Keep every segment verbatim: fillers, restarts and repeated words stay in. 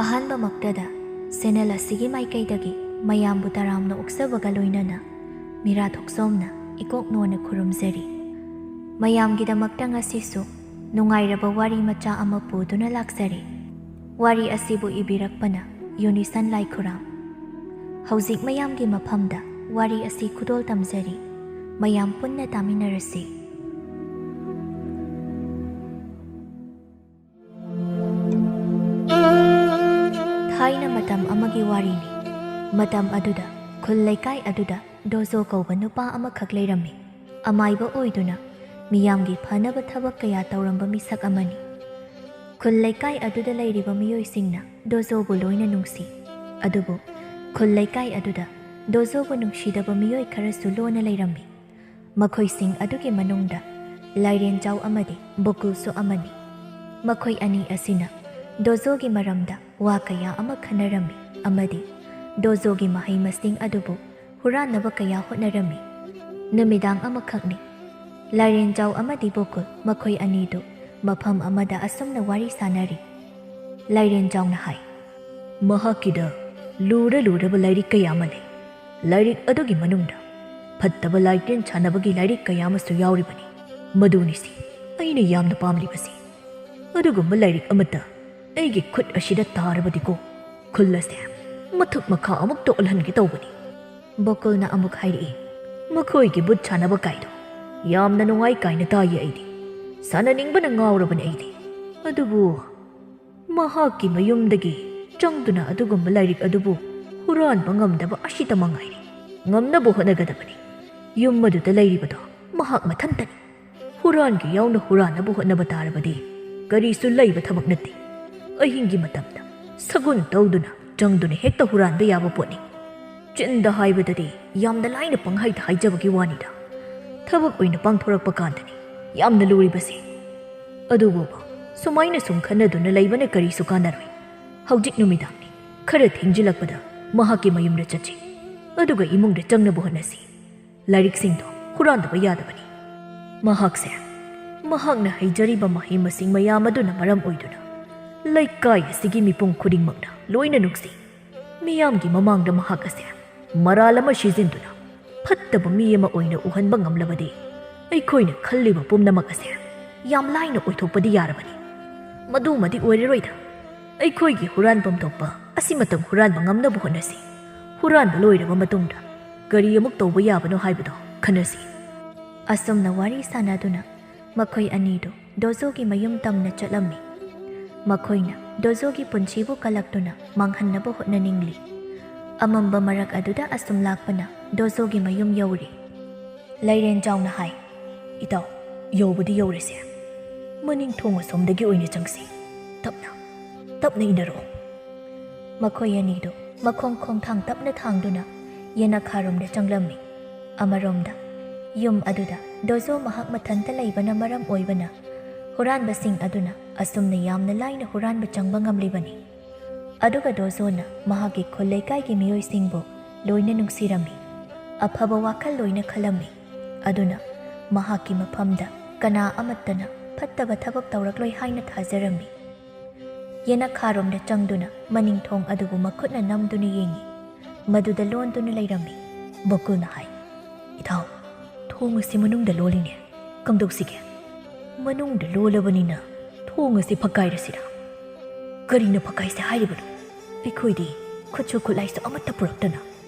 ꯑꯍꯥꯟꯕꯃꯛꯇꯗ channel ꯑꯁꯤꯒꯤ ꯃꯥꯏꯀꯩꯗꯒꯤ ꯃꯌꯥꯝꯕꯨ ꯇꯔꯥꯝꯅ ꯑꯣꯛꯆꯕꯒ ꯂꯣꯏꯅꯅ ꯃꯤꯔꯥ ꯊꯣꯛꯆꯣꯝꯅ ꯏꯀꯣꯛ ꯅꯣꯟꯅ ꯈꯨꯔꯨꯝꯖꯔꯤ꯫ ꯃꯌꯥꯝꯒꯤꯗꯃꯛꯇ ꯉꯁꯤꯁꯨ ꯅꯨꯡꯉꯥꯏꯔꯕ ꯋꯥꯔꯤ ꯃꯆꯥ ꯑꯃ ꯄꯨꯗꯨꯅ ꯂꯥꯛꯆꯔꯤ꯫ ꯋꯥꯔꯤ ꯑꯁꯤꯕꯨ ꯏꯕꯤꯔꯛꯄꯅ ꯌꯨꯅꯤꯁꯟ ꯂꯥꯏꯈꯨꯔꯥꯝ꯫ ꯍꯧꯖꯤꯛ ꯃꯌꯥꯝꯒꯤ ꯃꯐꯝꯗ ꯋꯥꯔꯤ ꯑꯁꯤ ꯈꯨꯗꯣꯜ ꯇꯝꯖꯔꯤ꯫ ꯃꯌꯥꯝ ꯄꯨꯟꯅ ꯇꯥꯃꯤꯟꯅꯔꯁꯤ꯫ ꯊꯥꯏꯅ ꯃꯇꯝ ꯑꯃꯒꯤ ꯋꯥꯔꯤꯅꯤ꯫ ꯃꯇꯝ ꯑꯗꯨꯗ ꯈꯨꯜ ꯂꯩꯀꯥꯏ ꯑꯗꯨꯗ ꯗꯣꯖꯣ ꯀꯧꯕ ꯅꯨꯄꯥ ꯑꯃꯈꯛ ꯂꯩꯔꯝꯃꯤ꯫ ꯑꯃꯥꯏꯕ ꯑꯣꯏꯗꯨꯅ ꯃꯤꯌꯥꯝꯒꯤ ꯐꯅꯕ ꯊꯕꯛ ꯀꯌꯥ ꯇꯧꯔꯝꯕ ꯃꯤꯁꯛ ꯑꯃꯅꯤ꯫ ꯈꯨꯜ ꯂꯩꯀꯥꯏ ꯑꯗꯨꯗ ꯂꯩꯔꯤꯕ ꯃꯤꯑꯣꯏꯁꯤꯡꯅ ꯗꯣꯖꯣꯕꯨ ꯂꯣꯏꯅ ꯅꯨꯡꯁꯤ꯫ ꯑꯗꯨꯕꯨ ꯈꯨꯜ ꯂꯩꯀꯥꯏ ꯑꯗꯨꯗ ꯗꯣꯖꯣꯕꯨ ꯅꯨꯡꯁꯤꯗꯕ ꯃꯤꯑꯣꯏ ꯈꯔꯁꯨ ꯂꯣꯟꯅ ꯂꯩꯔꯝꯃꯤ꯫ ꯃꯈꯣꯏꯁꯤꯡ ꯑꯗꯨꯒꯤ ꯃꯅꯨꯡꯗ ꯂꯥꯏꯔꯦꯟꯖꯥꯎ ꯑꯃꯗꯤ ꯕꯣꯀꯨꯜꯁꯨ ꯑꯃꯅꯤ꯫ ꯃꯈꯣꯏ ꯑꯅꯤ ꯑꯁꯤꯅ ꯗꯣꯖꯣꯒꯤ ꯃꯔꯝꯗ ꯋꯥ ꯀꯌꯥ ꯑꯃ ꯈꯟꯅꯔꯝꯃꯤ ꯑꯃꯗꯤ ꯗꯣꯖꯣꯒꯤ ꯃꯍꯩ ꯃꯁꯤꯡ ꯑꯗꯨꯕꯨ ꯍꯨꯔꯥꯟꯅꯕ ꯀꯌꯥ ꯍꯣꯠꯅꯔꯝꯃꯤ꯫ ꯅꯨꯃꯤꯗꯥꯡ ꯑꯃꯈꯛꯅꯤ꯫ ꯂꯥꯏꯔꯦꯟꯖꯥꯎ ꯑꯃꯗꯤ ꯕꯣꯀꯨꯜ ꯃꯈꯣꯏ ꯑꯅꯤꯗꯨ ꯃꯐꯝ ꯑꯃꯗ ꯑꯁꯨꯝꯅ ꯋꯥꯔꯤ ꯁꯥꯅꯔꯤ꯫ ꯂꯥꯏꯔꯦꯟꯖꯥꯎꯅ ꯍꯥꯏ, ꯃꯍꯥꯛꯀꯤꯗ ꯂꯨꯔ ꯂꯨꯔꯕ ꯂꯥꯏꯔꯤꯛ ꯀꯌꯥ ꯑꯃ ꯂꯩ꯫ ꯂꯥꯏꯔꯤꯛ ꯑꯗꯨꯒꯤ ꯃꯅꯨꯡꯗ ꯐꯠꯇꯕ ꯂꯥꯏꯇꯤꯟ ꯁꯥꯟꯅꯕꯒꯤ ꯂꯥꯏꯔꯤꯛ ꯀꯌꯥ ꯑꯃꯁꯨ ꯌꯥꯎꯔꯤꯕꯅꯤ꯫ ꯃꯗꯨꯅꯤꯁꯤ ꯑꯩꯅ ꯌꯥꯝꯅ ꯄꯥꯝꯂꯤꯕꯁꯤ꯫ ꯑꯗꯨꯒꯨꯝꯕ ꯂꯥꯏꯔꯤꯛ ꯑꯃꯠꯇ ꯑꯩꯒꯤ ꯈꯨꯠ ꯑꯁꯤꯗ ꯇꯥꯔꯕꯗꯤꯀꯣ, ꯈꯨꯜ ꯑꯁꯦ ꯃꯊꯛ ꯃꯈꯥ ꯑꯃꯨꯛꯇ ꯑꯣꯜꯍꯟꯒꯦ ꯇꯧꯕꯅꯤ꯫ ꯕꯣꯀꯨꯜꯅ ꯑꯃꯨꯛ ꯍꯥꯏꯔꯛꯏ, ꯃꯈꯣꯏꯒꯤ ꯕꯨꯠ ꯁꯥꯟꯅꯕ ꯀꯥꯏꯗꯣ ꯌꯥꯝꯅ ꯅꯨꯡꯉꯥꯏ ꯀꯥꯏꯅ ꯇꯥꯏꯌꯦ ꯑꯩꯗꯤ꯫ ꯁꯥꯟꯅꯅꯤꯡꯕꯅ ꯉꯥꯎꯔꯕꯅꯤ ꯑꯩꯗꯤ꯫ ꯑꯗꯨꯕꯨ ꯃꯍꯥꯛꯀꯤ ꯃꯌꯨꯝꯗꯒꯤ ꯆꯪꯗꯨꯅ ꯑꯗꯨꯒꯨꯝꯕ ꯂꯥꯏꯔꯤꯛ ꯑꯗꯨꯕꯨ ꯍꯨꯔꯥꯟꯕ ꯉꯝꯗꯕ ꯑꯁꯤꯇ ꯃꯉꯥꯏꯔꯦ꯫ ꯉꯝꯅꯕ ꯍꯣꯠꯅꯒꯗꯕꯅꯤ꯫ ꯌꯨꯝ ꯑꯗꯨꯗ ꯂꯩꯔꯤꯕꯗꯣ ꯃꯍꯥꯛ ꯃꯊꯟꯇꯅꯤ꯫ ꯍꯨꯔꯥꯟꯒꯦ ꯌꯥꯎꯅ ꯍꯨꯔꯥꯟꯅꯕ ꯍꯣꯠꯅꯕ ꯇꯥꯔꯕꯗꯤ ꯀꯔꯤꯁꯨ ꯂꯩꯕ ꯊꯕꯛ ꯅꯠꯇꯦ꯫ ꯑꯍꯤꯡꯒꯤ ꯃꯇꯝꯗ ꯁꯒꯨꯟ ꯇꯧꯗꯨꯅ ꯆꯪꯗꯨꯅ ꯍꯦꯛꯇ ꯍꯨꯔꯥꯟꯕ ꯌꯥꯕ ꯄꯣꯠꯅꯤ꯫ ꯆꯤꯟꯗ ꯍꯥꯏꯕꯗꯗꯤ ꯌꯥꯝꯅ ꯂꯥꯏꯅ ꯄꯪꯍꯥꯏꯗ ꯍꯥꯏꯖꯕꯒꯤ ꯋꯥꯅꯤꯗ꯫ ꯊꯕꯛ ꯑꯣꯏꯅ ꯄꯥꯡꯊꯣꯔꯛꯄ ꯀꯥꯟꯗꯅꯤ ꯌꯥꯝꯅ ꯂꯨꯔꯤꯕꯁꯦ꯫ ꯑꯗꯨꯕꯨ ꯁꯨꯃꯥꯏꯅ ꯁꯨꯝ ꯈꯟꯅꯗꯨꯅ ꯂꯩꯕꯅ ꯀꯔꯤꯁꯨ ꯀꯥꯟꯅꯔꯣꯏ꯫ ꯍꯧꯖꯤꯛ ꯅꯨꯃꯤꯗꯥꯡꯅꯤ꯫ ꯈꯔ ꯊꯦꯡꯖꯤꯜꯂꯛꯄꯗ ꯃꯍꯥꯛꯀꯤ ꯃꯌꯨꯝꯗ ꯆꯠꯁꯤ꯫ ꯑꯗꯨꯒ ꯏꯃꯨꯡꯗ ꯆꯪꯅꯕ ꯍꯣꯠꯅꯁꯤ꯫ ꯂꯥꯏꯔꯤꯛꯁꯤꯡꯗꯣ ꯍꯨꯔꯥꯟꯗꯕ ꯌꯥꯗꯕꯅꯤ꯫ ꯃꯍꯥꯛꯁꯦ ꯃꯍꯥꯛꯅ ꯍꯩꯖꯔꯤꯕ ꯃꯍꯩ ꯃꯁꯤꯡ ꯃꯌꯥꯝ ꯑꯗꯨꯅ ꯃꯔꯝ ꯑꯣꯏꯗꯨꯅ ꯂꯩꯀꯥꯏ ꯑꯁꯤꯒꯤ ꯃꯤꯄꯨꯝ ꯈꯨꯗꯤꯡꯃꯛꯅ ꯂꯣꯏꯅ ꯅꯨꯡꯁꯤ꯫ ꯃꯤꯌꯥꯝꯒꯤ ꯃꯃꯥꯡꯗ ꯃꯍꯥꯛ ꯑꯁꯦ ꯃꯔꯥꯜ ꯑꯃ ꯁꯤꯖꯤꯟꯗꯨꯅ ꯐꯠꯇꯕ ꯃꯤ ꯑꯃ ꯑꯣꯏꯅ ꯎꯍꯟꯕ ꯉꯝꯂꯕꯗꯤ ꯑꯩꯈꯣꯏꯅ ꯈꯜꯂꯤꯕ ꯄꯨꯝꯅꯃꯛ ꯑꯁꯦ ꯌꯥꯝ ꯂꯥꯏꯅ ꯑꯣꯏꯊꯣꯛꯄꯗꯤ ꯌꯥꯔꯕꯅꯤ꯫ ꯃꯗꯨꯃꯗꯤ ꯑꯣꯏꯔꯔꯣꯏꯗ꯫ ꯑꯩꯈꯣꯏꯒꯤ ꯍꯨꯔꯥꯟꯐꯝ ꯊꯣꯛꯄ ꯑꯁꯤꯃꯇꯪ ꯍꯨꯔꯥꯟꯕ ꯉꯝꯅꯕ ꯍꯣꯠꯅꯁꯤ꯫ ꯍꯨꯔꯥꯟꯕ ꯂꯣꯏꯔꯕ ꯃꯇꯨꯡꯗ ꯀꯔꯤ ꯑꯃꯨꯛ ꯇꯧꯕ ꯌꯥꯕꯅꯣ ꯍꯥꯏꯕꯗꯣ ꯈꯟꯅꯁꯤ꯫ ꯑꯁꯨꯝꯅ ꯋꯥꯔꯤ ꯁꯥꯟꯅꯗꯨꯅ ꯃꯈꯣꯏ ꯑꯅꯤꯗꯨ ꯗꯣꯖꯣꯒꯤ ꯃꯌꯨꯝ ꯇꯝꯅ ꯆꯠꯂꯝꯃꯤ꯫ ꯃꯈꯣꯏꯅ ꯗꯣꯖꯣꯒꯤ ꯄꯨꯟꯁꯤꯕꯨ ꯀꯜꯂꯛꯇꯨꯅ ꯃꯥꯡꯍꯟꯅꯕ ꯍꯣꯠꯅꯅꯤꯡꯂꯤ꯫ ꯑꯃꯝꯕ ꯃꯔꯛ ꯑꯗꯨꯗ ꯑꯁꯨꯝ ꯂꯥꯛꯄꯅ ꯗꯣꯖꯣꯒꯤ ꯃꯌꯨꯝ ꯌꯧꯔꯦ꯫ ꯂꯥꯏꯔꯦꯟ ꯆꯥꯎꯅ ꯍꯥꯏ, "ꯏꯇꯥꯎ, ꯌꯧꯕꯗꯤ ꯌꯧꯔꯦꯁꯦ꯫ ꯃꯅꯤꯡ ꯊꯣꯡ ꯑꯁꯣꯝꯗꯒꯤ ꯑꯣꯏꯅ ꯆꯪꯁꯤ꯫ ꯇꯞꯅ, ꯇꯞꯅ ꯏꯟꯅꯔꯛꯑꯣ꯫" ꯃꯈꯣꯏ ꯑꯅꯤꯗꯨ ꯃꯈꯣꯡ ꯈꯣꯡꯊꯥꯡ ꯇꯞꯅ ꯊꯥꯡꯗꯨꯅ ꯌꯦꯅꯈꯥꯔꯣꯝꯗ ꯆꯪꯂꯝꯃꯤ꯫ ꯑꯃꯔꯣꯝꯗ, ꯌꯨꯝ ꯑꯗꯨꯗ ꯗꯣꯖꯣ ꯃꯍꯥꯛ ꯃꯊꯟꯇ ꯂꯩꯕꯅ ꯃꯔꯝ ꯑꯣꯏꯕꯅ, ꯍꯨꯔꯥꯟꯕꯁꯤꯡ ꯑꯗꯨꯅ ꯑꯁꯨꯝꯅ ꯌꯥꯝꯅ ꯂꯥꯏꯅ ꯍꯨꯔꯥꯟꯕ ꯆꯪꯕ ꯉꯝꯂꯤꯕꯅꯤ꯫ ꯑꯗꯨꯒ ꯗꯣꯖꯣꯅ ꯃꯍꯥꯛꯀꯤ ꯈꯨꯜ ꯂꯩꯀꯥꯏꯒꯤ ꯃꯤꯑꯣꯏꯁꯤꯡꯕꯨ ꯂꯣꯏꯅ ꯅꯨꯡꯁꯤꯔꯝꯃꯤ, ꯑꯐꯕ ꯋꯥꯈꯜ ꯂꯣꯏꯅ ꯈꯜꯂꯝꯃꯤ꯫ ꯑꯗꯨꯅ ꯃꯍꯥꯛꯀꯤ ꯃꯐꯝꯗ ꯀꯅꯥ ꯑꯃꯠꯇꯅ ꯐꯠꯇꯕ ꯊꯕꯛ ꯇꯧꯔꯛꯂꯣꯏ ꯍꯥꯏꯅ ꯊꯥꯖꯔꯝꯃꯤ꯫ ꯌꯦꯅꯈꯥꯔꯣꯝꯗ ꯆꯪꯗꯨꯅ ꯃꯅꯤꯡ ꯊꯣꯡ ꯑꯗꯨꯕꯨ ꯃꯈꯨꯠꯅ ꯅꯝꯗꯨꯅ ꯌꯦꯡꯉꯤ꯫ ꯃꯗꯨꯗ ꯂꯣꯟꯗꯨꯅ ꯂꯩꯔꯝꯃꯤ꯫ ꯕꯀꯨꯜꯅ ꯍꯥꯏ, "ꯏꯇꯥꯎ, ꯊꯣꯡ ꯑꯁꯤ ꯃꯅꯨꯡꯗ ꯂꯣꯜꯂꯤꯅꯦ꯫ ꯀꯝꯗꯧꯁꯤꯒꯦ? ꯃꯅꯨꯡꯗ ꯂꯣꯜꯂꯕꯅꯤꯅ ꯊꯣꯡ ꯑꯁꯤ ꯐꯛꯀꯥꯏꯔꯁꯤꯔꯥ? ꯀꯔꯤꯅ ꯐꯛꯀꯥꯏꯁꯦ ꯍꯥꯏꯔꯤꯕꯅꯣ? ꯑꯩꯈꯣꯏꯗꯤ ꯈꯨꯠꯁꯨ ꯈꯨꯠꯂꯥꯏꯁꯨ ꯑꯃꯠꯇ ꯄꯨꯔꯛꯇꯅ꯫"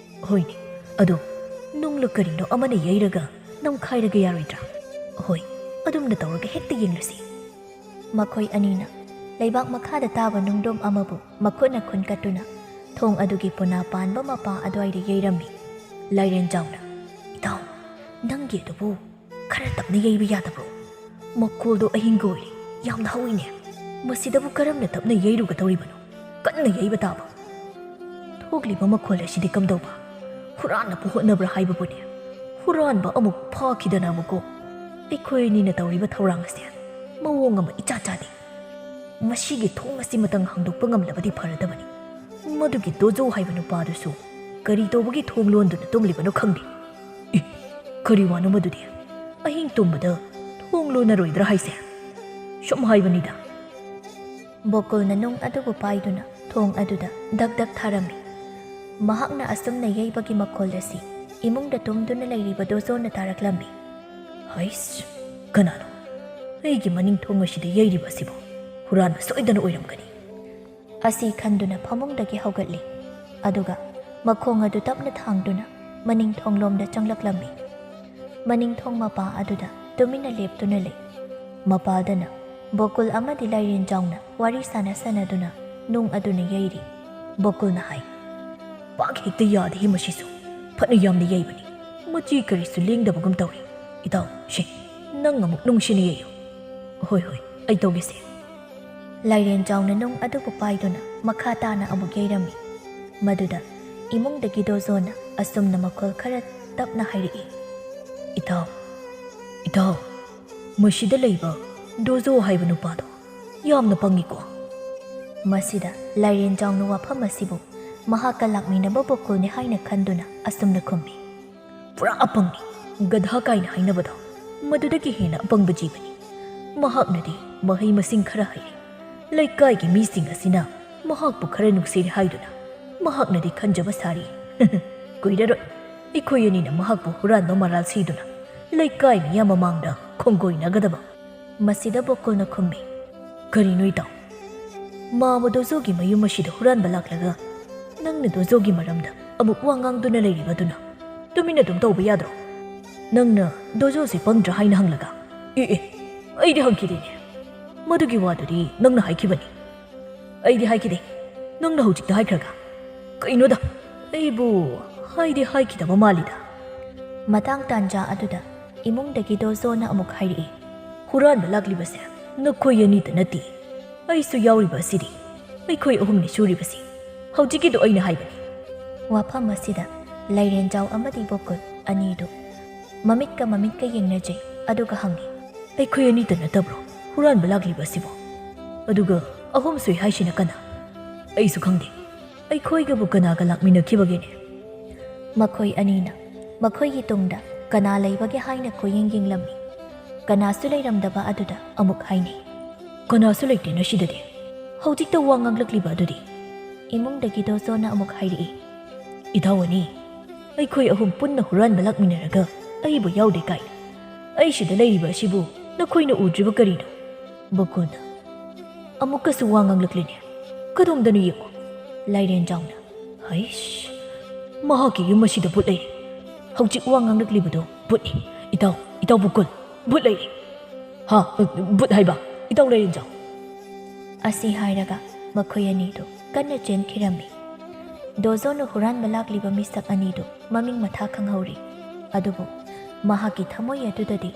"ꯍꯣꯏꯅꯦ, ꯑꯗꯣ ꯅꯨꯡꯂ ꯀꯔꯤꯅꯣ ꯑꯃꯅ ꯌꯩꯔꯒ ꯅꯝꯈꯥꯏꯔꯒ ꯌꯥꯔꯣꯏꯗ꯭ꯔꯥ?" "ꯍꯣꯏ, ꯑꯗꯨꯝꯅ ꯇꯧꯔꯒ ꯍꯦꯛꯇ ꯌꯦꯡꯂꯁꯤ꯫" ꯃꯈꯣꯏ ꯑꯅꯤꯅ ꯂꯩꯕꯥꯛ ꯃꯈꯥꯗ ꯇꯥꯕ ꯅꯨꯡꯗꯣꯝ ꯑꯃꯕꯨ ꯃꯈꯨꯠꯅ ꯈꯨꯟꯀꯠꯇꯨꯅ ꯊꯣꯡ ꯑꯗꯨꯒꯤ ꯄꯨꯅꯥ ꯄꯥꯟꯕ ꯃꯄꯥ ꯑꯗꯨꯋꯥꯏꯗ ꯌꯩꯔꯝꯃꯤ꯫ ꯂꯥꯏꯔꯦꯟ ꯆꯥꯎꯅ, "ꯏꯇꯥꯎ, ꯅꯪꯒꯤ ꯑꯗꯨꯕꯨ ꯈꯔ ꯇꯞꯅ ꯌꯩꯕ ꯌꯥꯗꯕ꯭ꯔꯣ? ꯃꯈꯣꯜꯗꯣ ꯑꯍꯤꯡꯒ ꯑꯣꯏꯔꯤ, ꯌꯥꯝꯅ ꯍꯧꯏꯅꯦ꯫ ꯃꯁꯤꯗꯕꯨ ꯀꯔꯝꯅ ꯇꯞꯅ ꯌꯩꯔꯨꯒꯗꯧꯔꯤꯕꯅꯣ? ꯀꯟꯅ ꯌꯩꯕ ꯇꯥꯕ꯫" "ꯊꯣꯛꯂꯤꯕ ꯃꯈꯣꯜ ꯑꯁꯤꯗꯤ ꯀꯝꯗꯧꯕ? ꯍꯨꯔꯥꯟꯅꯕ ꯍꯣꯠꯅꯕ꯭ꯔꯥ ꯍꯥꯏꯕꯕꯨꯅꯦ? ꯍꯨꯔꯥꯟꯕ ꯑꯃꯨꯛ ꯐꯥꯈꯤꯗꯅꯕꯀꯣ꯫ ꯑꯩꯈꯣꯏ ꯑꯅꯤꯅ ꯇꯧꯔꯤꯕ ꯊꯧꯔꯥꯡ ꯑꯁꯦ ꯃꯑꯣꯡ ꯑꯃ ꯏꯆꯥ ꯆꯥꯗꯦ꯫ ꯃꯁꯤꯒꯤ ꯊꯣꯡ ꯑꯁꯤꯃꯇꯪ ꯍꯥꯡꯗꯣꯛꯄ ꯉꯝꯂꯕꯗꯤ ꯐꯔꯗꯕꯅꯤ꯫ ꯃꯗꯨꯒꯤ ꯗꯣꯖꯣ ꯍꯥꯏꯕ ꯅꯨꯄꯥꯗꯨꯁꯨ ꯀꯔꯤ ꯇꯧꯕꯒꯤ ꯊꯣꯡ ꯂꯣꯟꯗꯨꯅ ꯇꯨꯝꯂꯤꯕꯅꯣ ꯈꯪꯗꯦ꯫" "ꯑꯦ, ꯀꯔꯤ ꯋꯥꯅꯣ ꯃꯗꯨꯗꯤ? ꯑꯍꯤꯡ ꯇꯨꯝꯕꯗ ꯊꯣꯡ ꯂꯣꯟꯅꯔꯣꯏꯗ꯭ꯔꯥ ꯍꯥꯏꯁꯦ? ꯁꯨꯝ ꯍꯥꯏꯕꯅꯤꯗ꯫" ꯕꯣꯀꯨꯜꯅ ꯅꯨꯡ ꯑꯗꯨꯕꯨ ꯄꯥꯏꯗꯨꯅ ꯊꯣꯡ ꯑꯗꯨꯗ ꯗꯛ ꯗꯛ ꯊꯥꯔꯝꯃꯤ꯫ ꯃꯍꯥꯛꯅ ꯑꯁꯨꯝꯅ ꯌꯩꯕꯒꯤ ꯃꯈꯣꯜ ꯑꯁꯤ ꯏꯃꯨꯡꯗ ꯇꯨꯝꯗꯨꯅ ꯂꯩꯔꯤꯕ ꯗꯣꯖꯣꯅ ꯇꯥꯔꯛꯂꯝꯃꯤ꯫ "ꯍꯩꯁ, ꯀꯅꯥꯅꯣ ꯑꯩꯒꯤ ꯃꯅꯤꯡ ꯊꯣꯡ ꯑꯁꯤꯗ ꯌꯩꯔꯤꯕ ꯑꯁꯤꯕꯣ? ꯍꯨꯔꯥꯟꯕ ꯁꯣꯏꯗꯅ ꯑꯣꯏꯔꯝꯒꯅꯤ" ꯑꯁꯤ ꯈꯟꯗꯨꯅ ꯐꯃꯨꯡꯗꯒꯤ ꯍꯧꯒꯠꯂꯤ꯫ ꯑꯗꯨꯒ ꯃꯈꯣꯡ ꯑꯗꯨ ꯇꯞꯅ ꯊꯥꯡꯗꯨꯅ ꯃꯅꯤꯡ ꯊꯣꯡꯂꯣꯝꯗ ꯆꯪꯂꯛꯂꯝꯃꯤ꯫ ꯃꯅꯤꯡ ꯊꯣꯡ ꯃꯄꯥ ꯑꯗꯨꯗ ꯇꯨꯃꯤꯟꯅ ꯂꯦꯞꯇꯨꯅ ꯂꯩ꯫ ꯃꯄꯥꯗꯅ ꯕꯣꯀꯨꯜ ꯑꯃꯗꯤ ꯂꯥꯏꯔꯦꯟꯖꯥꯎꯅ ꯋꯥꯔꯤ ꯁꯥꯟꯅ ꯁꯥꯟꯅꯗꯨꯅ ꯅꯨꯡ ꯑꯗꯨꯅ ꯌꯩꯔꯤ꯫ ꯕꯣꯀꯨꯜꯅ ꯍꯥꯏ, "ꯄꯥꯛ ꯍꯦꯛꯇ ꯌꯥꯗꯦꯍꯦ ꯃꯁꯤꯁꯨ꯫ ꯐꯅ ꯌꯥꯝꯅ ꯌꯩꯕꯅꯤ꯫ ꯃꯆꯤ ꯀꯔꯤꯁꯨ ꯂꯦꯡꯗꯕꯒꯨꯝ ꯇꯧꯔꯤ꯫ ꯏꯇꯥꯎ, ꯁꯦ, ꯅꯪ ꯑꯃꯨꯛ ꯅꯨꯡꯁꯤꯅ ꯌꯩꯌꯨ꯫" "ꯍꯣꯏ, ꯍꯣꯏ, ꯑꯩ ꯇꯧꯒꯦꯁꯦ꯫" ꯂꯥꯏꯔꯦꯟꯖꯥꯎꯅ ꯅꯨꯡ ꯑꯗꯨꯕꯨ ꯄꯥꯏꯗꯨꯅ ꯃꯈꯥ ꯇꯥꯅ ꯑꯃꯨꯛ ꯌꯩꯔꯝꯃꯤ꯫ ꯃꯗꯨꯗ ꯏꯃꯨꯡꯗꯒꯤ ꯗꯣꯖꯣꯅ ꯑꯁꯨꯝꯅ ꯃꯈꯣꯜ ꯈꯔ ꯇꯞꯅ ꯍꯥꯏꯔꯛꯏ, "ꯏꯇꯥꯎ, ꯏꯇꯥꯎ, ꯃꯁꯤꯗ ꯂꯩꯕ ꯗꯣꯖꯣ ꯍꯥꯏꯕ ꯅꯨꯄꯥꯗꯣ ꯌꯥꯝꯅ ꯄꯪꯉꯤꯀꯣ꯫" ꯃꯁꯤꯗ ꯂꯥꯏꯔꯦꯟꯖꯥꯎꯅ ꯋꯥꯐꯝ ꯑꯁꯤꯕꯨ ꯃꯍꯥꯛꯀ ꯂꯥꯛꯃꯤꯟꯅꯕ ꯕꯣꯀꯨꯜꯅꯤ ꯍꯥꯏꯅ ꯈꯟꯗꯨꯅ ꯑꯁꯨꯝꯅ ꯈꯨꯝꯃꯤ, "ꯄꯨꯔꯥ ꯑꯄꯪꯅꯤ꯫ ꯒꯙꯥ ꯀꯥꯏꯅ ꯍꯥꯏꯅꯕꯗꯣ, ꯃꯗꯨꯗꯒꯤ ꯍꯦꯟꯅ ꯑꯄꯪꯕ ꯖꯤꯕꯅꯤ꯫ ꯃꯍꯥꯛꯅꯗꯤ ꯃꯍꯩ ꯃꯁꯤꯡ ꯈꯔ ꯍꯩꯔꯦ꯫ ꯂꯩꯀꯥꯏꯒꯤ ꯃꯤꯁꯤꯡ ꯑꯁꯤꯅ ꯃꯍꯥꯛꯄꯨ ꯈꯔ ꯅꯨꯡꯁꯤꯔꯦ ꯍꯥꯏꯗꯨꯅ ꯃꯍꯥꯛꯅꯗꯤ ꯈꯟꯖꯕ ꯁꯥꯔꯤ꯫ ꯀꯨꯏꯔꯔꯣꯏ ꯑꯩꯈꯣꯏ ꯑꯅꯤꯅ ꯃꯍꯥꯛꯄꯨ ꯍꯨꯔꯥꯟꯕ ꯃꯔꯥꯜ ꯁꯤꯗꯨꯅ ꯂꯩꯀꯥꯏ ꯃꯤꯌꯥꯝ ꯃꯃꯥꯡꯗ ꯈꯣꯡꯒꯣꯏꯅꯒꯗꯕ꯫" ꯃꯁꯤꯗ ꯕꯣꯀꯨꯜꯅ ꯈꯨꯝꯃꯤ, "ꯀꯔꯤꯅꯣ ꯏꯇꯥꯎ? ꯃꯥꯃ ꯗꯣꯖꯣꯒꯤ ꯃꯌꯨꯝ ꯑꯁꯤꯗ ꯍꯨꯔꯥꯟꯕ ꯂꯥꯛꯂꯒ ꯅꯪꯅ ꯗꯣꯖꯣꯒꯤ ꯃꯔꯝꯗ ꯑꯃꯨꯛ ꯋꯥ ꯉꯥꯡꯗꯨꯅ ꯂꯩꯔꯤꯕꯗꯨꯅ ꯇꯨꯃꯤꯟꯅ ꯑꯗꯨꯝ ꯇꯧꯕ ꯌꯥꯗ꯭ꯔꯣ? ꯅꯪꯅ ꯗꯣꯖꯣꯁꯦ ꯄꯪꯗ꯭ꯔꯥ ꯍꯥꯏꯅ ꯍꯪꯂꯒ?" "ꯑꯦ, ꯑꯦ, ꯑꯩꯗꯤ ꯍꯪꯈꯤꯗꯦꯅꯦ꯫ ꯃꯗꯨꯒꯤ ꯋꯥꯗꯨꯗꯤ ꯅꯪꯅ ꯍꯥꯏꯈꯤꯕꯅꯤ꯫" "ꯑꯩꯗꯤ ꯍꯥꯏꯈꯤꯗꯦ꯫ ꯅꯪꯅ ꯍꯧꯖꯤꯛꯇ ꯍꯥꯏꯈ꯭ꯔꯒ?" "ꯀꯩꯅꯣꯗ, ꯑꯩꯕꯨ ꯍꯥꯏꯗꯤ ꯍꯥꯏꯈꯤꯗꯕ ꯃꯥꯜꯂꯤꯗ꯫" ꯃꯇꯥꯡ ꯇꯥꯟꯖꯥ ꯑꯗꯨꯗ ꯏꯃꯨꯡꯗꯒꯤ ꯗꯣꯖꯣꯅ ꯑꯃꯨꯛ ꯍꯥꯏꯔꯛꯏ, "ꯍꯨꯔꯥꯟꯕ ꯂꯥꯛꯂꯤꯕꯁꯦ ꯅꯈꯣꯏ ꯑꯅꯤꯇ ꯅꯠꯇꯦ, ꯑꯩꯁꯨ ꯌꯥꯎꯔꯤꯕ ꯑꯁꯤꯗꯤ꯫ ꯑꯩꯈꯣꯏ ꯑꯍꯨꯝꯅꯤ ꯁꯨꯔꯤꯕꯁꯤ꯫ ꯍꯧꯖꯤꯛꯀꯤꯗꯣ ꯑꯩꯅ ꯍꯥꯏꯕꯅꯤ꯫" ꯋꯥꯐꯝ ꯑꯁꯤꯗ ꯂꯥꯏꯔꯦꯟꯖꯥꯎ ꯑꯃꯗꯤ ꯕꯣꯀꯨꯜ ꯑꯅꯤꯗꯨ ꯃꯃꯤꯠꯀ ꯃꯃꯤꯠꯀ ꯌꯦꯡꯅꯖꯩ, ꯑꯗꯨꯒ ꯍꯪꯉꯤ, "ꯑꯩꯈꯣꯏ ꯑꯅꯤꯇ ꯅꯠꯇꯕ꯭ꯔꯣ ꯍꯨꯔꯥꯟꯕ ꯂꯥꯛꯂꯤꯕ ꯑꯁꯤꯕꯣ? ꯑꯗꯨꯒ ꯑꯍꯨꯝꯁꯨꯏ ꯍꯥꯏꯁꯤꯅ ꯀꯅꯥ? ꯑꯩꯁꯨ ꯈꯪꯗꯦ꯫ ꯑꯩꯈꯣꯏꯒꯕꯨ ꯀꯅꯥꯒ ꯂꯥꯛꯃꯤꯟꯅꯈꯤꯕꯒꯦꯅꯦ?" ꯃꯈꯣꯏ ꯑꯅꯤꯅ ꯃꯈꯣꯏꯒꯤ ꯇꯨꯡꯗ ꯀꯅꯥ ꯂꯩꯕꯒꯦ ꯍꯥꯏꯅ ꯀꯣꯏꯌꯦꯡ ꯌꯦꯡꯂꯝꯃꯤ꯫ ꯀꯅꯥꯁꯨ ꯂꯩꯔꯝꯗꯕ ꯑꯗꯨꯗ ꯑꯃꯨꯛ ꯍꯥꯏꯅꯩ, "ꯀꯅꯥꯁꯨ ꯂꯩꯇꯦ ꯅꯁꯤꯗꯗꯤ꯫ ꯍꯧꯖꯤꯛꯇ ꯋꯥ ꯉꯥꯡꯂꯛꯂꯤꯕ ꯑꯗꯨꯗꯤ? ꯏꯃꯨꯡꯗꯒꯤ ꯗꯣꯖꯣꯅ ꯑꯃꯨꯛ ꯍꯥꯏꯔꯛꯏ, "ꯏꯇꯥꯎ ꯑꯅꯤ, ꯑꯩꯈꯣꯏ ꯑꯍꯨꯝ ꯄꯨꯟꯅ ꯍꯨꯔꯥꯟꯕ ꯂꯥꯛꯃꯤꯟꯅꯔꯒ ꯑꯩꯕꯨ ꯌꯥꯎꯗꯦ ꯀꯥꯏꯅ꯫ ꯑꯩ ꯁꯤꯗ ꯂꯩꯔꯤꯕ ꯑꯁꯤꯕꯨ ꯅꯈꯣꯏꯅ ꯎꯗ꯭ꯔꯤꯕ ꯀꯔꯤꯅꯣ?" ꯕꯀꯨꯜꯅ ꯑꯃꯨꯛꯀꯁꯨ ꯋꯥ ꯉꯥꯡꯂꯛꯂꯤꯅꯦ꯫ "ꯀꯗꯣꯝꯗꯅꯣ ꯌꯦꯡꯉꯨ꯫" ꯂꯥꯏꯔꯦꯟꯖꯥꯎꯅ, "ꯍꯩꯁ, ꯃꯍꯥꯛꯀꯤ ꯌꯨꯝ ꯑꯁꯤꯗ ꯚꯨꯠ ꯂꯩꯔꯦ꯫ ꯍꯧꯖꯤꯛ ꯋꯥ ꯉꯥꯡꯂꯛꯂꯤꯕꯗꯣ ꯚꯨꯠꯅꯤ꯫ ꯏꯇꯥꯎ, ꯏꯇꯥꯎ ꯕꯀꯨꯜ, ꯚꯨꯠ ꯂꯩꯔꯦ꯫ ꯍꯥ, ꯚꯨꯠ ꯍꯥꯏꯕ? ꯏꯇꯥꯎ ꯂꯥꯏꯔꯦꯟꯖꯥꯎ?" ꯑꯁꯤ ꯍꯥꯏꯔꯒ ꯃꯈꯣꯏ ꯑꯅꯤꯗꯨ ꯀꯟꯅ ꯆꯦꯟꯈꯤꯔꯝꯃꯤ꯫ ꯗꯣꯖꯣꯅ ꯍꯨꯔꯥꯟꯕ ꯂꯥꯛꯂꯤꯕ ꯃꯤꯁꯛ ꯑꯅꯤꯗꯨ ꯃꯃꯤꯡ ꯃꯊꯥ ꯈꯪꯍꯧꯔꯤ꯫ ꯑꯗꯨꯕꯨ ꯃꯍꯥꯛꯀꯤ ꯊꯃꯣꯏ ꯑꯗꯨꯗꯗꯤ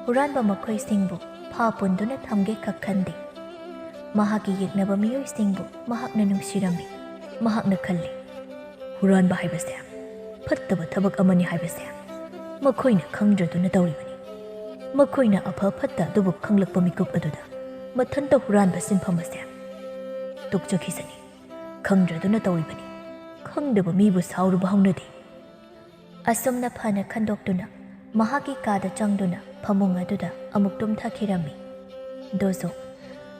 ꯍꯨꯔꯥꯟꯕ ꯃꯈꯣꯏꯁꯤꯡꯕꯨ ꯐꯥ ꯄꯨꯟꯗꯨꯅ ꯊꯝꯒꯦ ꯈꯛ ꯈꯟꯗꯦ꯫ ꯃꯍꯥꯛꯀꯤ ꯌꯦꯛꯅꯕ ꯃꯤꯑꯣꯏꯁꯤꯡꯕꯨ ꯃꯍꯥꯛꯅ ꯅꯨꯡꯁꯤꯔꯝꯃꯤ꯫ ꯃꯍꯥꯛꯅ ꯈꯜꯂꯤ, "ꯍꯨꯔꯥꯟꯕ ꯍꯥꯏꯕꯁꯦ ꯐꯠꯇꯕ ꯊꯕꯛ ꯑꯃꯅꯤ ꯍꯥꯏꯕꯁꯦ ꯃꯈꯣꯏꯅ ꯈꯪꯗ꯭ꯔꯗꯨꯅ ꯇꯧꯔꯤꯕꯅꯤ꯫ ꯃꯈꯣꯏꯅ ꯑꯐ ꯐꯠꯇ ꯑꯗꯨꯕꯨ ꯈꯪꯂꯛꯄ ꯃꯤꯀꯨꯞ ꯑꯗꯨꯗ ꯃꯊꯟꯇ ꯍꯨꯔꯥꯟꯕ ꯁꯤꯟꯐꯝ ꯑꯁꯦ ꯇꯣꯛꯆꯈꯤꯁꯅꯤ꯫ ꯈꯪꯗ꯭ꯔꯗꯨꯅ ꯇꯧꯔꯤꯕꯅꯤ꯫ ꯈꯪꯗꯕ ꯃꯤꯕꯨ ꯁꯥꯎꯔꯨꯕ ꯍꯧꯅꯗꯦ꯫" ꯑꯁꯨꯝꯅ ꯐꯅ ꯈꯟꯗꯣꯛꯇꯨꯅ ꯃꯍꯥꯛꯀꯤ ꯀꯥꯗ ꯆꯪꯗꯨꯅ ꯐꯃꯨꯡ ꯑꯗꯨꯗ ꯑꯃꯨꯛ ꯇꯨꯝꯊꯈꯤꯔꯝꯃꯤ꯫ ꯗꯣꯖꯣ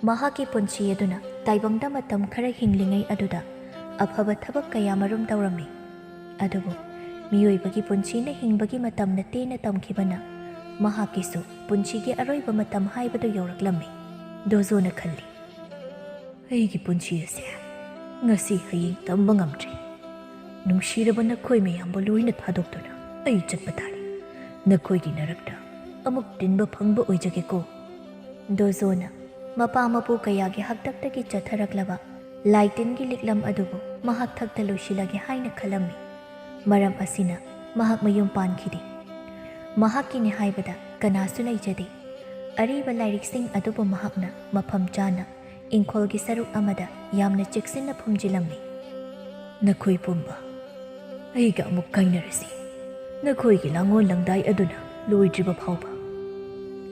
ꯃꯍꯥꯛꯀꯤ ꯄꯨꯟꯁꯤ ꯑꯗꯨꯅ ꯇꯥꯏꯕꯪꯗ ꯃꯇꯝ ꯈꯔ ꯍꯤꯡꯂꯤꯉꯩ ꯑꯗꯨꯗ ꯑꯐꯕ ꯊꯕꯛ ꯀꯌꯥ ꯃꯔꯨꯝ ꯇꯧꯔꯝꯃꯤ꯫ ꯑꯗꯨꯕꯨ ꯃꯤꯑꯣꯏꯕꯒꯤ ꯄꯨꯟꯁꯤꯅ ꯍꯤꯡꯕꯒꯤ ꯃꯇꯝꯅ ꯇꯦꯟꯅ ꯇꯝꯈꯤꯕꯅ ꯃꯍꯥꯛꯀꯤꯁꯨ ꯄꯨꯟꯁꯤꯒꯤ ꯑꯔꯣꯏꯕ ꯃꯇꯝ ꯍꯥꯏꯕꯗꯨ ꯌꯧꯔꯛꯂꯝꯃꯤ꯫ ꯗꯣꯖꯣꯅ ꯈꯜꯂꯤ, "ꯑꯩꯒꯤ ꯄꯨꯟꯁꯤ ꯑꯁꯦ ꯉꯁꯤ ꯍꯌꯦꯡ ꯇꯝꯕ ꯉꯝꯗ꯭ꯔꯦ꯫ ꯅꯨꯡꯁꯤꯔꯕ ꯅꯈꯣꯏ ꯃꯌꯥꯝꯕꯨ ꯂꯣꯏꯅ ꯊꯥꯗꯣꯛꯇꯨꯅ ꯑꯩ ꯆꯠꯄ ꯇꯥꯔꯦ꯫ ꯅꯈꯣꯏꯒꯤ ꯅꯔꯛꯇ ꯑꯃꯨꯛ ꯇꯤꯟꯕ ꯐꯪꯕ ꯑꯣꯏꯖꯒꯦꯀꯣ꯫" ꯗꯣꯖꯣꯅ ꯃꯄꯥ ꯃꯄꯨ ꯀꯌꯥꯒꯤ ꯍꯥꯛꯇꯛꯇꯒꯤ ꯆꯠꯊꯔꯛꯂꯕ ꯂꯥꯏ ꯇꯤꯟꯒꯤ ꯂꯤꯛꯂꯝ ꯑꯗꯨꯕꯨ ꯃꯍꯥꯛ ꯊꯛꯇ ꯂꯣꯏꯁꯤꯜꯂꯒꯦ ꯍꯥꯏꯅ ꯈꯜꯂꯝꯃꯤ꯫ ꯃꯔꯝ ꯑꯁꯤꯅ ꯃꯍꯥꯛ ꯃꯌꯨꯝ ꯄꯥꯟꯈꯤꯗꯦ꯫ ꯃꯍꯥꯛꯀꯤꯅꯤ ꯍꯥꯏꯕꯗ ꯀꯅꯥꯁꯨ ꯂꯩꯖꯗꯦ꯫ ꯑꯔꯤꯕ ꯂꯥꯏꯔꯤꯛꯁꯤꯡ ꯑꯗꯨꯕꯨ ꯃꯍꯥꯛꯅ ꯃꯐꯝ ꯆꯥꯅ ꯏꯪꯈꯣꯜꯒꯤ ꯁꯔꯨꯛ ꯑꯃꯗ ꯌꯥꯝꯅ ꯆꯦꯛꯁꯤꯟꯅ ꯐꯨꯝꯖꯤꯜꯂꯝꯃꯤ꯫ "ꯅꯈꯣꯏ ꯄꯨꯝꯕ ꯑꯩꯒ ꯑꯃꯨꯛ ꯀꯥꯏꯅꯔꯁꯤ꯫ ꯅꯈꯣꯏꯒꯤ ꯂꯥꯡꯑꯣꯜ ꯂꯥꯡꯗꯥꯏ ꯑꯗꯨꯅ ꯂꯣꯏꯗ꯭ꯔꯤꯕ ꯐꯥꯎꯕ꯫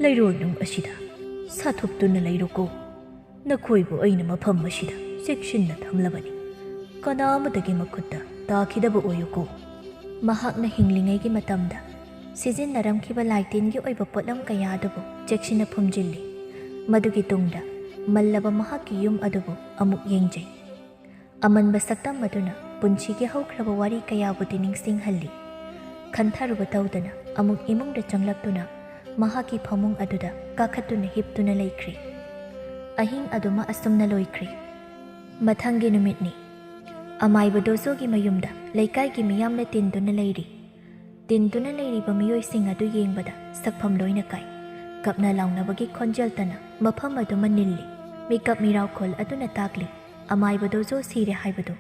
ꯂꯩꯔꯣꯜꯅꯨꯡ ꯑꯁꯤꯗ ꯁꯥꯊꯨꯞꯇꯨꯅ ꯂꯩꯔꯣꯀꯣ꯫ ꯅꯈꯣꯏꯕꯨ ꯑꯩꯅ ꯃꯐꯝ ꯑꯁꯤꯗ ꯆꯦꯛꯁꯤꯟꯅ ꯊꯝꯂꯕꯅꯤ꯫ ꯀꯅꯥ ꯑꯃꯠꯇꯒꯤ ꯃꯈꯨꯠꯇ ꯇꯥꯈꯤꯗꯕ ꯑꯣꯏꯌꯨꯀꯣ꯫" ꯃꯍꯥꯛꯅ ꯍꯤꯡꯂꯤꯉꯩꯒꯤ ꯃꯇꯝꯗ ꯁꯤꯖꯤꯟꯅꯔꯝꯈꯤꯕ ꯂꯥꯏ ꯇꯤꯟꯒꯤ ꯑꯣꯏꯕ ꯄꯣꯠꯂꯝ ꯀꯌꯥ ꯑꯗꯨꯕꯨ ꯆꯦꯛꯁꯤꯟꯅ ꯐꯨꯝꯖꯤꯜꯂꯤ꯫ ꯃꯗꯨꯒꯤ ꯇꯨꯡꯗ ꯃꯜꯂꯕ ꯃꯍꯥꯛꯀꯤ ꯌꯨꯝ ꯑꯗꯨꯕꯨ ꯑꯃꯨꯛ ꯌꯦꯡꯖꯩ꯫ ꯑꯃꯟꯕ ꯁꯛꯇꯝ ꯑꯗꯨꯅ ꯄꯨꯟꯁꯤꯒꯤ ꯍꯧꯈ꯭ꯔꯕ ꯋꯥꯔꯤ ꯀꯌꯥꯕꯨꯗꯤ ꯅꯤꯡꯁꯤꯡꯍꯜꯂꯤ꯫ ꯈꯟꯊꯔꯨꯕ ꯇꯧꯗꯅ ꯑꯃꯨꯛ ꯏꯃꯨꯡꯗ ꯆꯪꯂꯛꯇꯨꯅ ꯃꯍꯥꯛꯀꯤ ꯐꯃꯨꯡ ꯑꯗꯨꯗ ꯀꯥꯈꯠꯇꯨꯅ ꯍꯤꯞꯇꯨꯅ ꯂꯩꯈ꯭ꯔꯦ꯫ ꯑꯍꯤꯡ ꯑꯗꯨꯃ ꯑꯁꯨꯝꯅ ꯂꯣꯏꯈ꯭ꯔꯦ꯫ ꯃꯊꯪꯒꯤ ꯅꯨꯃꯤꯠꯅꯤ꯫ ꯑꯃꯥꯏꯕ ꯗꯣꯖꯣꯒꯤ ꯃꯌꯨꯝꯗ ꯂꯩꯀꯥꯏꯒꯤ ꯃꯤꯌꯥꯝꯅ ꯇꯤꯟꯗꯨꯅ ꯂꯩꯔꯤ꯫ ꯇꯤꯟꯗꯨꯅ ꯂꯩꯔꯤꯕ ꯃꯤꯑꯣꯏꯁꯤꯡ ꯑꯗꯨ ꯌꯦꯡꯕꯗ ꯁꯛꯐꯝ ꯂꯣꯏꯅ ꯀꯥꯏ꯫ ꯀꯞꯅ ꯂꯥꯎꯅꯕꯒꯤ ꯈꯣꯟꯖꯦꯜꯇꯅ ꯃꯐꯝ ꯑꯗꯨꯃ ꯅꯤꯜꯂꯤ꯫ ꯃꯤꯀꯞ ꯃꯤꯔꯥꯎꯈꯣꯜ ꯑꯗꯨꯅ ꯇꯥꯛꯂꯤ, ꯑꯃꯥꯏꯕ ꯗꯣꯖꯣ ꯁꯤꯔꯦ ꯍꯥꯏꯕꯗꯨ꯫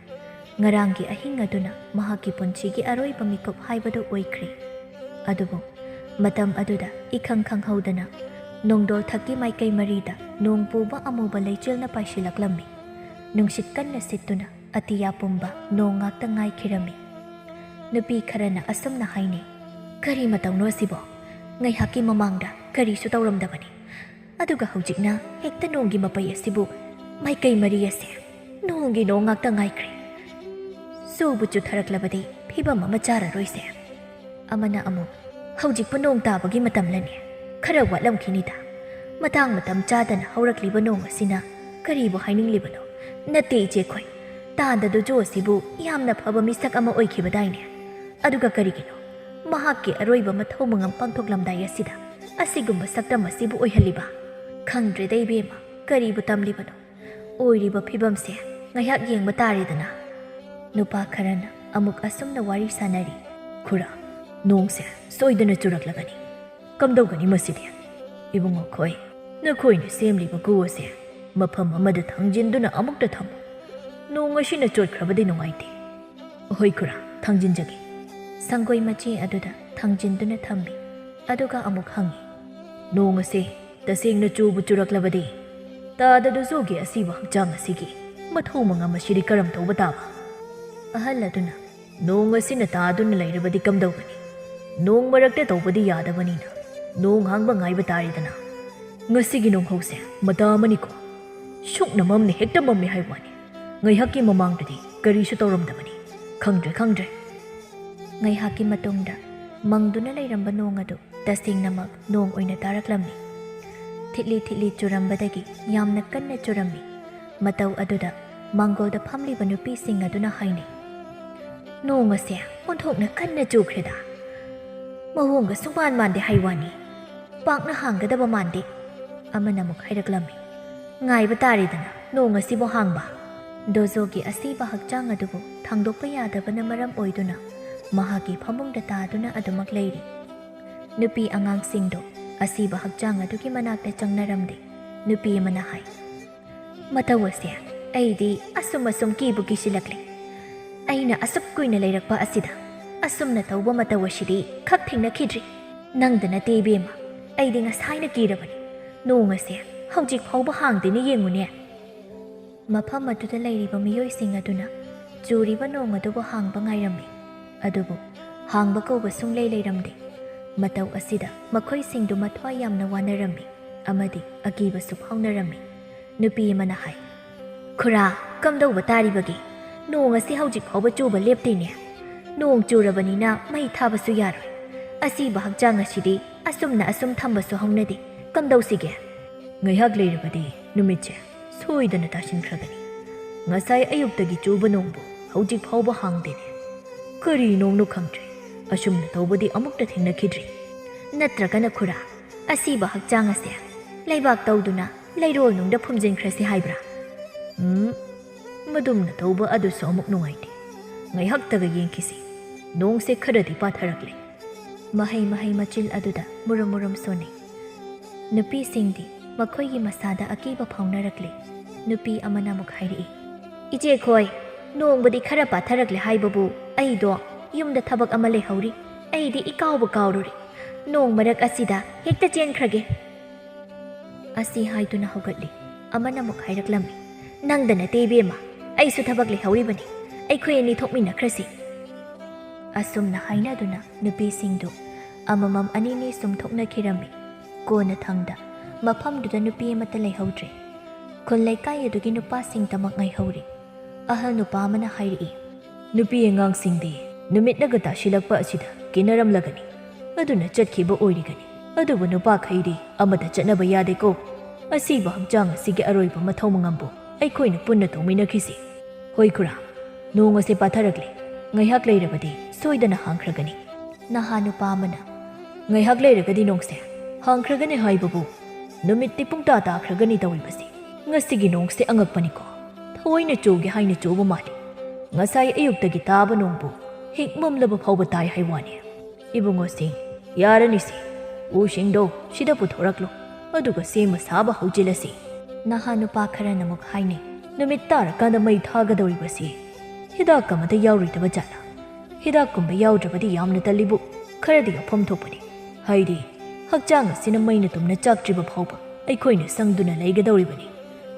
ꯉꯔꯥꯡꯒꯤ ꯑꯍꯤꯡ ꯑꯗꯨꯅ ꯃꯍꯥꯛꯀꯤ ꯄꯨꯟꯁꯤꯒꯤ ꯑꯔꯣꯏꯕ ꯃꯤꯀꯨꯞ ꯍꯥꯏꯕꯗꯨ ꯑꯣꯏꯈ꯭ꯔꯦ꯫ ꯑꯗꯨꯕꯨ ꯃꯇꯝ ꯑꯗꯨꯗ ꯏꯈꯪ ꯈꯪꯍꯧꯗꯅ ꯅꯣꯡꯗꯣꯜ ꯊꯛꯀꯤ ꯃꯥꯏꯀꯩ ꯃꯔꯤꯗ ꯅꯣꯡ ꯄꯨꯕ ꯑꯃꯨꯕ ꯂꯩꯆꯤꯜꯅ ꯄꯥꯏꯁꯤꯜꯂꯛꯂꯝꯃꯤ꯫ ꯅꯨꯡꯁꯤꯠ ꯀꯟꯅ ꯁꯤꯠꯇꯨꯅ ꯑꯇꯤꯌꯥ ꯄꯨꯝꯕ ꯅꯣꯡ ꯉꯥꯛꯇ ꯉꯥꯏꯈꯤꯔꯝꯃꯤ꯫ ꯅꯨꯄꯤ ꯈꯔꯅ ꯑꯁꯨꯝꯅ ꯍꯥꯏꯅꯩ, "ꯀꯔꯤ ꯃꯇꯧꯅꯣ ꯑꯁꯤꯕꯣ? ꯉꯥꯏꯍꯥꯛꯀꯤ ꯃꯃꯥꯡꯗ ꯀꯔꯤꯁꯨ ꯇꯧꯔꯝꯗꯕꯅꯤ, ꯑꯗꯨꯒ ꯍꯧꯖꯤꯛꯅ ꯍꯦꯛꯇ ꯅꯣꯡꯒꯤ ꯃꯄꯩ ꯑꯁꯤꯕꯨ ꯃꯥꯏꯀꯩ ꯃꯔꯤ ꯑꯁꯦ ꯅꯣꯡꯒꯤ ꯅꯣꯡ ꯉꯥꯛꯇ ꯉꯥꯏꯈ꯭ꯔꯦ꯫ ꯆꯨꯕꯨ ꯆꯨꯊꯔꯛꯂꯕꯗꯤ ꯐꯤꯕꯝ ꯑꯃ ꯆꯥꯔꯔꯣꯏꯁꯦ꯫" ꯑꯃꯅ ꯑꯃꯨꯛ, "ꯍꯧꯖꯤꯛꯄꯨ ꯅꯣꯡ ꯇꯥꯕꯒꯤ ꯃꯇꯝꯂꯅꯦ? ꯈꯔ ꯋꯥꯠꯂꯝꯈꯤꯅꯤꯗ꯫ ꯃꯇꯥꯡ ꯃꯇꯝ ꯆꯥꯗꯅ ꯍꯧꯔꯛꯂꯤꯕ ꯅꯣꯡ ꯑꯁꯤꯅ ꯀꯔꯤꯕꯨ ꯍꯥꯏꯅꯤꯡꯂꯤꯕꯅꯣ? ꯅꯠꯇꯦ ꯏꯆꯦꯈꯣꯏ, ꯇꯥꯟꯗ ꯗꯣꯖꯣ ꯑꯁꯤꯕꯨ ꯌꯥꯝꯅ ꯐꯕ ꯃꯤꯁꯛ ꯑꯃ ꯑꯣꯏꯈꯤꯕꯗꯥꯏꯅꯦ? ꯑꯗꯨꯒ ꯀꯔꯤꯒꯤꯅꯣ ꯃꯍꯥꯛꯀꯤ ꯑꯔꯣꯏꯕ ꯃꯊꯧ ꯃꯉꯝ ꯄꯥꯡꯊꯣꯛꯂꯝꯗꯥꯏ ꯑꯁꯤꯗ ꯑꯁꯤꯒꯨꯝꯕ ꯁꯛꯇꯝ ꯑꯁꯤꯕꯨ ꯑꯣꯏꯍꯜꯂꯤꯕ? ꯈꯪꯗ꯭ꯔꯦꯗ ꯏꯕꯦꯝꯃ, ꯀꯔꯤꯕꯨ ꯇꯝꯂꯤꯕꯅꯣ? ꯑꯣꯏꯔꯤꯕ ꯐꯤꯕꯝꯁꯦ ꯉꯥꯏꯍꯥꯛ ꯌꯦꯡꯕ ꯇꯥꯔꯦꯗꯅ꯫" ꯅꯨꯄꯥ ꯈꯔꯅ ꯑꯃꯨꯛ ꯑꯁꯨꯝꯅ ꯋꯥꯔꯤ ꯁꯥꯅꯔꯤ꯫ "ꯈꯨꯔꯥ, ꯅꯣꯡꯁꯦ ꯁꯣꯏꯗꯅ ꯆꯨꯔꯛꯂꯒꯅꯤ꯫ ꯀꯝꯗꯧꯒꯅꯤ ꯃꯁꯤꯗꯤ? ꯏꯕꯨꯡꯉꯣ ꯈꯣꯏ, ꯅꯈꯣꯏꯅ ꯁꯦꯝꯂꯤꯕ ꯀꯨ ꯑꯁꯦ ꯃꯐꯝ ꯑꯃꯗ ꯊꯥꯡꯖꯤꯟꯗꯨꯅ ꯑꯃꯨꯛꯇ ꯊꯝꯃꯨ꯫ ꯅꯣꯡ ꯑꯁꯤꯅ ꯆꯣꯠꯈ꯭ꯔꯕꯗꯤ ꯅꯨꯡꯉꯥꯏꯇꯦ꯫" "ꯍꯣꯏ ꯈꯨꯔꯥ, ꯊꯥꯡꯖꯤꯟꯖꯒꯦ꯫" ꯁꯪꯒꯣꯏ ꯃꯆꯦ ꯑꯗꯨꯗ ꯊꯥꯡꯖꯤꯟꯗꯨꯅ ꯊꯝꯃꯤ꯫ ꯑꯗꯨꯒ ꯑꯃꯨꯛ ꯍꯪꯉꯤ, "ꯅꯣꯡ ꯑꯁꯦ ꯇꯁꯦꯡꯅ ꯆꯨꯕꯨ ꯆꯨꯔꯛꯂꯕꯗꯤ, ꯇꯥꯗ ꯗꯣꯖꯣꯒꯤ ꯑꯁꯤꯕ ꯍꯛꯆꯥꯡ ꯑꯁꯤꯒꯤ ꯃꯊꯧ ꯃꯉꯝ ꯑꯁꯤꯗꯤ ꯀꯔꯝ ꯇꯧꯕ ꯇꯥꯕ?" ꯑꯍꯜ ꯑꯗꯨꯅ, "ꯅꯣꯡ ꯑꯁꯤꯅ ꯇꯥꯗꯨꯅ ꯂꯩꯔꯕꯗꯤ ꯀꯝꯗꯧꯒꯅꯤ? ꯅꯣꯡ ꯃꯔꯛꯇ ꯇꯧꯕꯗꯤ ꯌꯥꯗꯕꯅꯤꯅ ꯅꯣꯡ ꯍꯥꯡꯕ ꯉꯥꯏꯕ ꯇꯥꯔꯦꯗꯅ꯫ ꯉꯁꯤꯒꯤ ꯅꯣꯡꯍꯧꯁꯦ ꯃꯇꯥ ꯑꯃꯅꯤꯀꯣ꯫ ꯁꯨꯛꯅ ꯃꯝꯅ ꯍꯦꯛꯇ ꯃꯝꯃꯤ ꯍꯥꯏꯕ ꯋꯥꯅꯤ꯫ ꯉꯥꯏꯍꯥꯛꯀꯤ ꯃꯃꯥꯡꯗꯗꯤ ꯀꯔꯤꯁꯨ ꯇꯧꯔꯝꯗꯕꯅꯤ꯫ ꯈꯪꯗ꯭ꯔꯦ, ꯈꯪꯗ꯭ꯔꯦ꯫" ꯉꯥꯏꯍꯥꯛꯀꯤ ꯃꯇꯨꯡꯗ ꯃꯪꯗꯨꯅ ꯂꯩꯔꯝꯕ ꯅꯣꯡ ꯑꯗꯨ ꯇꯁꯦꯡꯅꯃꯛ ꯅꯣꯡ ꯑꯣꯏꯅ ꯇꯥꯔꯛꯂꯝꯃꯤ꯫ ꯊꯤꯠꯂꯤ ꯊꯤꯠꯂꯤ ꯆꯨꯔꯝꯕꯗꯒꯤ ꯌꯥꯝꯅ ꯀꯟꯅ ꯆꯨꯔꯝꯃꯤ꯫ ꯃꯇꯧ ꯑꯗꯨꯗ ꯃꯥꯡꯒꯣꯜꯗ ꯐꯝꯂꯤꯕ ꯅꯨꯄꯤꯁꯤꯡ ꯑꯗꯨꯅ ꯍꯥꯏꯅꯩ, "ꯅꯣꯡ ꯑꯁꯦ ꯑꯣꯟꯊꯣꯛꯅ ꯀꯟꯅ ꯆꯨꯈ꯭ꯔꯦꯗ꯫ ꯃꯑꯣꯡꯒ ꯁꯨꯡꯃꯥꯟ ꯃꯥꯟꯗꯦ ꯍꯥꯏ ꯋꯥꯅꯤ꯫ ꯄꯥꯛꯅ ꯍꯥꯡꯒꯗꯕ ꯃꯥꯟꯗꯦ"꯫ ꯑꯃꯅ ꯑꯃꯨꯛ ꯍꯥꯏꯔꯛꯂꯝꯃꯤ, "ꯉꯥꯏꯕ ꯇꯥꯔꯦꯗꯅ ꯅꯣꯡ ꯑꯁꯤꯕꯨ ꯍꯥꯡꯕ"꯫ ꯗꯣꯖꯣꯒꯤ ꯑꯁꯤꯕ ꯍꯛꯆꯥꯡ ꯑꯗꯨꯕꯨ ꯊꯥꯡꯗꯣꯛꯄ ꯌꯥꯗꯕꯅ ꯃꯔꯝ ꯑꯣꯏꯗꯨꯅ ꯃꯍꯥꯛꯀꯤ ꯐꯃꯨꯡꯗ ꯇꯥꯗꯨꯅ ꯑꯗꯨꯃꯛ ꯂꯩꯔꯤ꯫ ꯅꯨꯄꯤ ꯑꯉꯥꯡꯁꯤꯡꯗꯨ ꯑꯁꯤꯕ ꯍꯛꯆꯥꯡ ꯑꯗꯨꯒꯤ ꯃꯅꯥꯛꯇ ꯆꯪꯅꯔꯝꯗꯦ꯫ ꯅꯨꯄꯤ ꯑꯃꯅ ꯍꯥꯏ, "ꯃꯇꯧ ꯑꯁꯦ ꯑꯩꯗꯤ ꯑꯁꯨꯝ ꯑꯁꯨꯝ ꯀꯤꯕꯨ ꯀꯤꯁꯤꯜꯂꯛꯂꯦ꯫ ꯑꯩꯅ ꯑꯁꯨꯛ ꯀꯨꯏꯅ ꯂꯩꯔꯛꯄ ꯑꯁꯤꯗ ꯑꯁꯨꯝꯅ ꯇꯧꯕ ꯃꯇꯧ ꯑꯁꯤꯗꯤ ꯈꯛ ꯊꯦꯡꯅꯈꯤꯗ꯭ꯔꯤ꯫ ꯅꯪꯗ ꯅꯠꯇꯦ ꯏꯕꯦꯝꯃ, ꯑꯩꯗꯤ ꯉꯁꯥꯏꯅ ꯀꯤꯔꯕꯅꯤ꯫ ꯅꯣꯡ ꯑꯁꯦ ꯍꯧꯖꯤꯛ ꯐꯥꯎꯕ ꯍꯥꯡꯗꯦꯅ ꯌꯦꯡꯉꯨꯅꯦ"꯫ ꯃꯐꯝ ꯑꯗꯨꯗ ꯂꯩꯔꯤꯕ ꯃꯤꯑꯣꯏꯁꯤꯡ ꯑꯗꯨꯅ ꯆꯨꯔꯤꯕ ꯅꯣꯡ ꯑꯗꯨꯕꯨ ꯍꯥꯡꯕ ꯉꯥꯏꯔꯝꯃꯤ꯫ ꯑꯗꯨꯕꯨ ꯍꯥꯡꯕ ꯀꯧꯕ ꯁꯨꯡꯂꯩ ꯂꯩꯔꯝꯗꯦ꯫ ꯃꯇꯧ ꯑꯁꯤꯗ ꯃꯈꯣꯏꯁꯤꯡꯗꯨ ꯃꯊ꯭ꯋꯥꯏ ꯌꯥꯝꯅ ꯋꯥꯅꯔꯝꯃꯤ ꯑꯃꯗꯤ ꯑꯀꯤꯕꯁꯨ ꯐꯥꯎꯅꯔꯝꯃꯤ꯫ ꯅꯨꯄꯤ ꯑꯃꯅ ꯍꯥꯏ, "ꯈꯨꯔꯥ, ꯀꯝꯗꯧꯕ ꯇꯥꯔꯤꯕꯒꯦ? ꯅꯣꯡ ꯑꯁꯤ ꯍꯧꯖꯤꯛ ꯐꯥꯎꯕ ꯆꯨꯕ ꯂꯦꯞꯇꯦꯅꯦ꯫ ꯅꯣꯡ ꯆꯨꯔꯕꯅꯤꯅ ꯃꯩ ꯊꯥꯕꯁꯨ ꯌꯥꯔꯣꯏ꯫ ꯑꯁꯤꯕ ꯍꯛꯆꯥꯡ ꯑꯁꯤꯗꯤ ꯑꯁꯨꯝꯅ ꯑꯁꯨꯝ ꯊꯝꯕꯁꯨ ꯍꯧꯅꯗꯦ꯫ ꯀꯝꯗꯧꯁꯤꯒꯦ?" "ꯉꯥꯏꯍꯥꯛ ꯂꯩꯔꯕꯗꯤ ꯅꯨꯃꯤꯠꯁꯦ ꯁꯣꯏꯗꯅ ꯇꯥꯁꯤꯟꯈ꯭ꯔꯒꯅꯤ꯫ ꯉꯁꯥꯏ ꯑꯌꯨꯛꯇꯒꯤ ꯆꯨꯕ ꯅꯣꯡꯕꯨ ꯍꯧꯖꯤꯛ ꯐꯥꯎꯕ ꯍꯥꯡꯗꯦꯅꯦ꯫ ꯀꯔꯤ ꯅꯣꯡꯅꯣ ꯈꯪꯗ꯭ꯔꯦ꯫ ꯑꯁꯨꯝꯅ ꯇꯧꯕꯗꯤ ꯑꯃꯨꯛꯇ ꯊꯦꯡꯅꯈꯤꯗ꯭ꯔꯤ"꯫ "ꯅꯠꯇ꯭ꯔꯒꯅ ꯈꯨꯔꯥ, ꯑꯁꯤꯕ ꯍꯛꯆꯥꯡ ꯑꯁꯦ ꯂꯩꯕꯥꯛ ꯇꯧꯗꯨꯅ ꯂꯩꯔꯣꯜꯅꯨꯡꯗ ꯐꯨꯝꯖꯤꯟꯈ꯭ꯔꯁꯤ ꯍꯥꯏꯕ꯭ꯔꯥ?" "ꯎꯝ, ꯃꯗꯨꯝꯅ ꯇꯧꯕ ꯑꯗꯨꯁꯨ ꯑꯃꯨꯛ ꯅꯨꯡꯉꯥꯏꯇꯦ꯫ ꯉꯥꯏꯍꯥꯛꯇꯒ ꯌꯦꯡꯈꯤꯁꯤ꯫ ꯅꯣꯡꯁꯦ ꯈꯔꯗꯤ ꯄꯥꯊꯔꯛꯂꯦ"꯫ ꯃꯍꯩ ꯃꯍꯩ ꯃꯆꯤꯜ ꯑꯗꯨꯗ ꯃꯨꯔꯨꯝ ꯃꯨꯔꯨꯝ ꯁꯣꯟꯅꯩ꯫ ꯅꯨꯄꯤꯁꯤꯡꯗꯤ ꯃꯈꯣꯏꯒꯤ ꯃꯁꯥꯗ ꯑꯀꯤꯕ ꯐꯥꯎꯅꯔꯛꯂꯤ꯫ ꯅꯨꯄꯤ ꯑꯃꯅ ꯑꯃꯨꯛ ꯍꯥꯏꯔꯛꯏ, "ꯏꯆꯦ ꯈꯣꯏ, ꯅꯣꯡꯕꯨꯗꯤ ꯈꯔ ꯄꯥꯊꯔꯛꯂꯦ ꯍꯥꯏꯕꯕꯨ ꯑꯩꯗꯣ ꯌꯨꯝꯗ ꯊꯕꯛ ꯑꯃ ꯂꯩꯍꯧꯔꯤ꯫ ꯑꯩꯗꯤ ꯏꯀꯥꯎꯕꯨ ꯀꯥꯎꯔꯨꯔꯦ꯫ ꯅꯣꯡ ꯃꯔꯛ ꯑꯁꯤꯗ ꯍꯦꯛꯇ ꯆꯦꯟꯈ꯭ꯔꯒꯦ"꯫ ꯑꯁꯤ ꯍꯥꯏꯗꯨꯅ ꯍꯧꯒꯠꯂꯤ꯫ ꯑꯃꯅ ꯑꯃꯨꯛ ꯍꯥꯏꯔꯛꯂꯝꯃꯤ, "ꯅꯪꯗ ꯅꯠꯇꯦ ꯏꯕꯦꯝꯃ, ꯑꯩꯁꯨ ꯊꯕꯛ ꯂꯩꯍꯧꯔꯤꯕꯅꯤ꯫ ꯑꯩꯈꯣꯏ ꯑꯅꯤ ꯊꯣꯛꯃꯤꯟꯅꯈ꯭ꯔꯁꯤ"꯫ ꯑꯁꯨꯝꯅ ꯍꯥꯏꯅꯗꯨꯅ ꯅꯨꯄꯤꯁꯤꯡꯗꯨ ꯑꯃꯃꯝ ꯑꯅꯤꯅꯤ ꯁꯨꯝ ꯊꯣꯛꯅꯈꯤꯔꯝꯃꯤ꯫ ꯀꯣꯟꯅꯊꯪꯗ ꯃꯐꯝꯗꯨꯗ ꯅꯨꯄꯤ ꯑꯃꯠꯇ ꯂꯩꯍꯧꯗ꯭ꯔꯦ꯫ ꯈꯨꯜ ꯂꯩꯀꯥꯏ ꯑꯗꯨꯒꯤ ꯅꯨꯄꯥꯁꯤꯡꯇꯃꯛ ꯉꯥꯏꯍꯧꯔꯤ꯫ ꯑꯍꯜ ꯅꯨꯄꯥ ꯑꯃꯅ ꯍꯥꯏꯔꯛꯏ, "ꯅꯨꯄꯤ ꯑꯉꯥꯡꯁꯤꯡꯗꯤ ꯅꯨꯃꯤꯠꯅꯒ ꯇꯥꯁꯤꯜꯂꯛꯄ ꯑꯁꯤꯗ ꯀꯤꯅꯔꯝꯂꯒꯅꯤ, ꯑꯗꯨꯅ ꯆꯠꯈꯤꯕ ꯑꯣꯏꯔꯤꯒꯅꯤ"꯫ ꯑꯗꯨꯕꯨ ꯅꯨꯄꯥꯈꯩꯗꯤ ꯑꯃꯠꯇ ꯆꯠꯅꯕ ꯌꯥꯗꯦꯀꯣ꯫ ꯑꯁꯤꯕ ꯍꯛꯆꯥꯡ ꯑꯁꯤꯒꯤ ꯑꯔꯣꯏꯕ ꯃꯊꯧ ꯃꯉꯝꯕꯨ ꯑꯩꯈꯣꯏꯅ ꯄꯨꯟꯅ ꯇꯧꯃꯤꯟꯅꯈꯤꯁꯤ꯫ ꯍꯣꯏ ꯈꯨꯔꯥ, ꯅꯣꯡ ꯑꯁꯤ ꯄꯥꯊꯔꯛꯂꯦ꯫ ꯉꯥꯏꯍꯥꯛ ꯂꯩꯔꯕꯗꯤ ꯁꯣꯏꯗꯅ ꯍꯥꯡꯈ꯭ꯔꯒꯅꯤ꯫ ꯅꯍꯥ ꯅꯨꯄꯥ ꯑꯃꯅ, "ꯉꯥꯏꯍꯥꯛ ꯂꯩꯔꯒꯗꯤ ꯅꯣꯡꯁꯦ ꯍꯥꯡꯈ꯭ꯔꯒꯅꯤ ꯍꯥꯏꯕꯕꯨ ꯅꯨꯃꯤꯠꯇꯤ ꯄꯨꯡꯇꯥ ꯇꯥꯈ꯭ꯔꯒꯅꯤ ꯇꯧꯔꯤꯕꯁꯤ꯫ ꯉꯁꯤꯒꯤ ꯅꯣꯡꯁꯦ ꯑꯉꯛꯄꯅꯤꯀꯣ꯫ ꯊꯑꯣꯏꯅ ꯆꯨꯒꯦ ꯍꯥꯏꯅ ꯆꯨꯕ ꯃꯥꯜꯂꯤ꯫ ꯉꯁꯥꯏ ꯑꯌꯨꯛꯇꯒꯤ ꯇꯥꯕ ꯅꯣꯡꯕꯨ ꯍꯦꯛ ꯃꯝꯂꯕ ꯐꯥꯎꯕ ꯇꯥꯏ ꯍꯥꯏ ꯋꯥꯅꯤ꯫ ꯏꯕꯨꯡꯉꯣꯁꯤꯡ, ꯌꯥꯔꯅꯤꯁꯦ꯫ ꯎꯁꯤꯡꯗꯣ ꯁꯤꯗ ꯄꯨꯊꯣꯔꯛꯂꯣ꯫ ꯑꯗꯨꯒ ꯁꯦꯝꯕ ꯁꯥꯕ ꯍꯧꯖꯤꯜꯂꯁꯤ꯫" ꯅꯍꯥ ꯅꯨꯄꯥ ꯈꯔꯅ ꯑꯃꯨꯛ ꯍꯥꯏꯅꯩ, "ꯅꯨꯃꯤꯠ ꯇꯥꯔꯀꯥꯟꯗ ꯃꯩ ꯊꯥꯒꯗꯧꯔꯤꯕꯁꯤ ꯍꯤꯗꯥꯛ ꯑꯃꯗ ꯌꯥꯎꯔꯣꯏꯗꯕ ꯖꯥꯠꯂꯥ? ꯍꯤꯗꯥꯛꯀꯨꯝꯕ ꯌꯥꯎꯗ꯭ꯔꯕꯗꯤ ꯌꯥꯝꯅ ꯇꯜꯂꯤꯕꯨ, ꯈꯔꯗꯤ ꯌꯥꯎꯐꯝ ꯊꯣꯛꯄꯅꯤ꯫ ꯍꯥꯏꯗꯤ, ꯍꯛꯆꯥꯡ ꯑꯁꯤꯅ ꯃꯩꯅ ꯇꯨꯝꯅ ꯆꯥꯛꯇ꯭ꯔꯤꯕ ꯐꯥꯎꯕ ꯑꯩꯈꯣꯏꯅ ꯁꯪꯗꯨꯅ ꯂꯩꯒꯗꯧꯔꯤꯕꯅꯤ꯫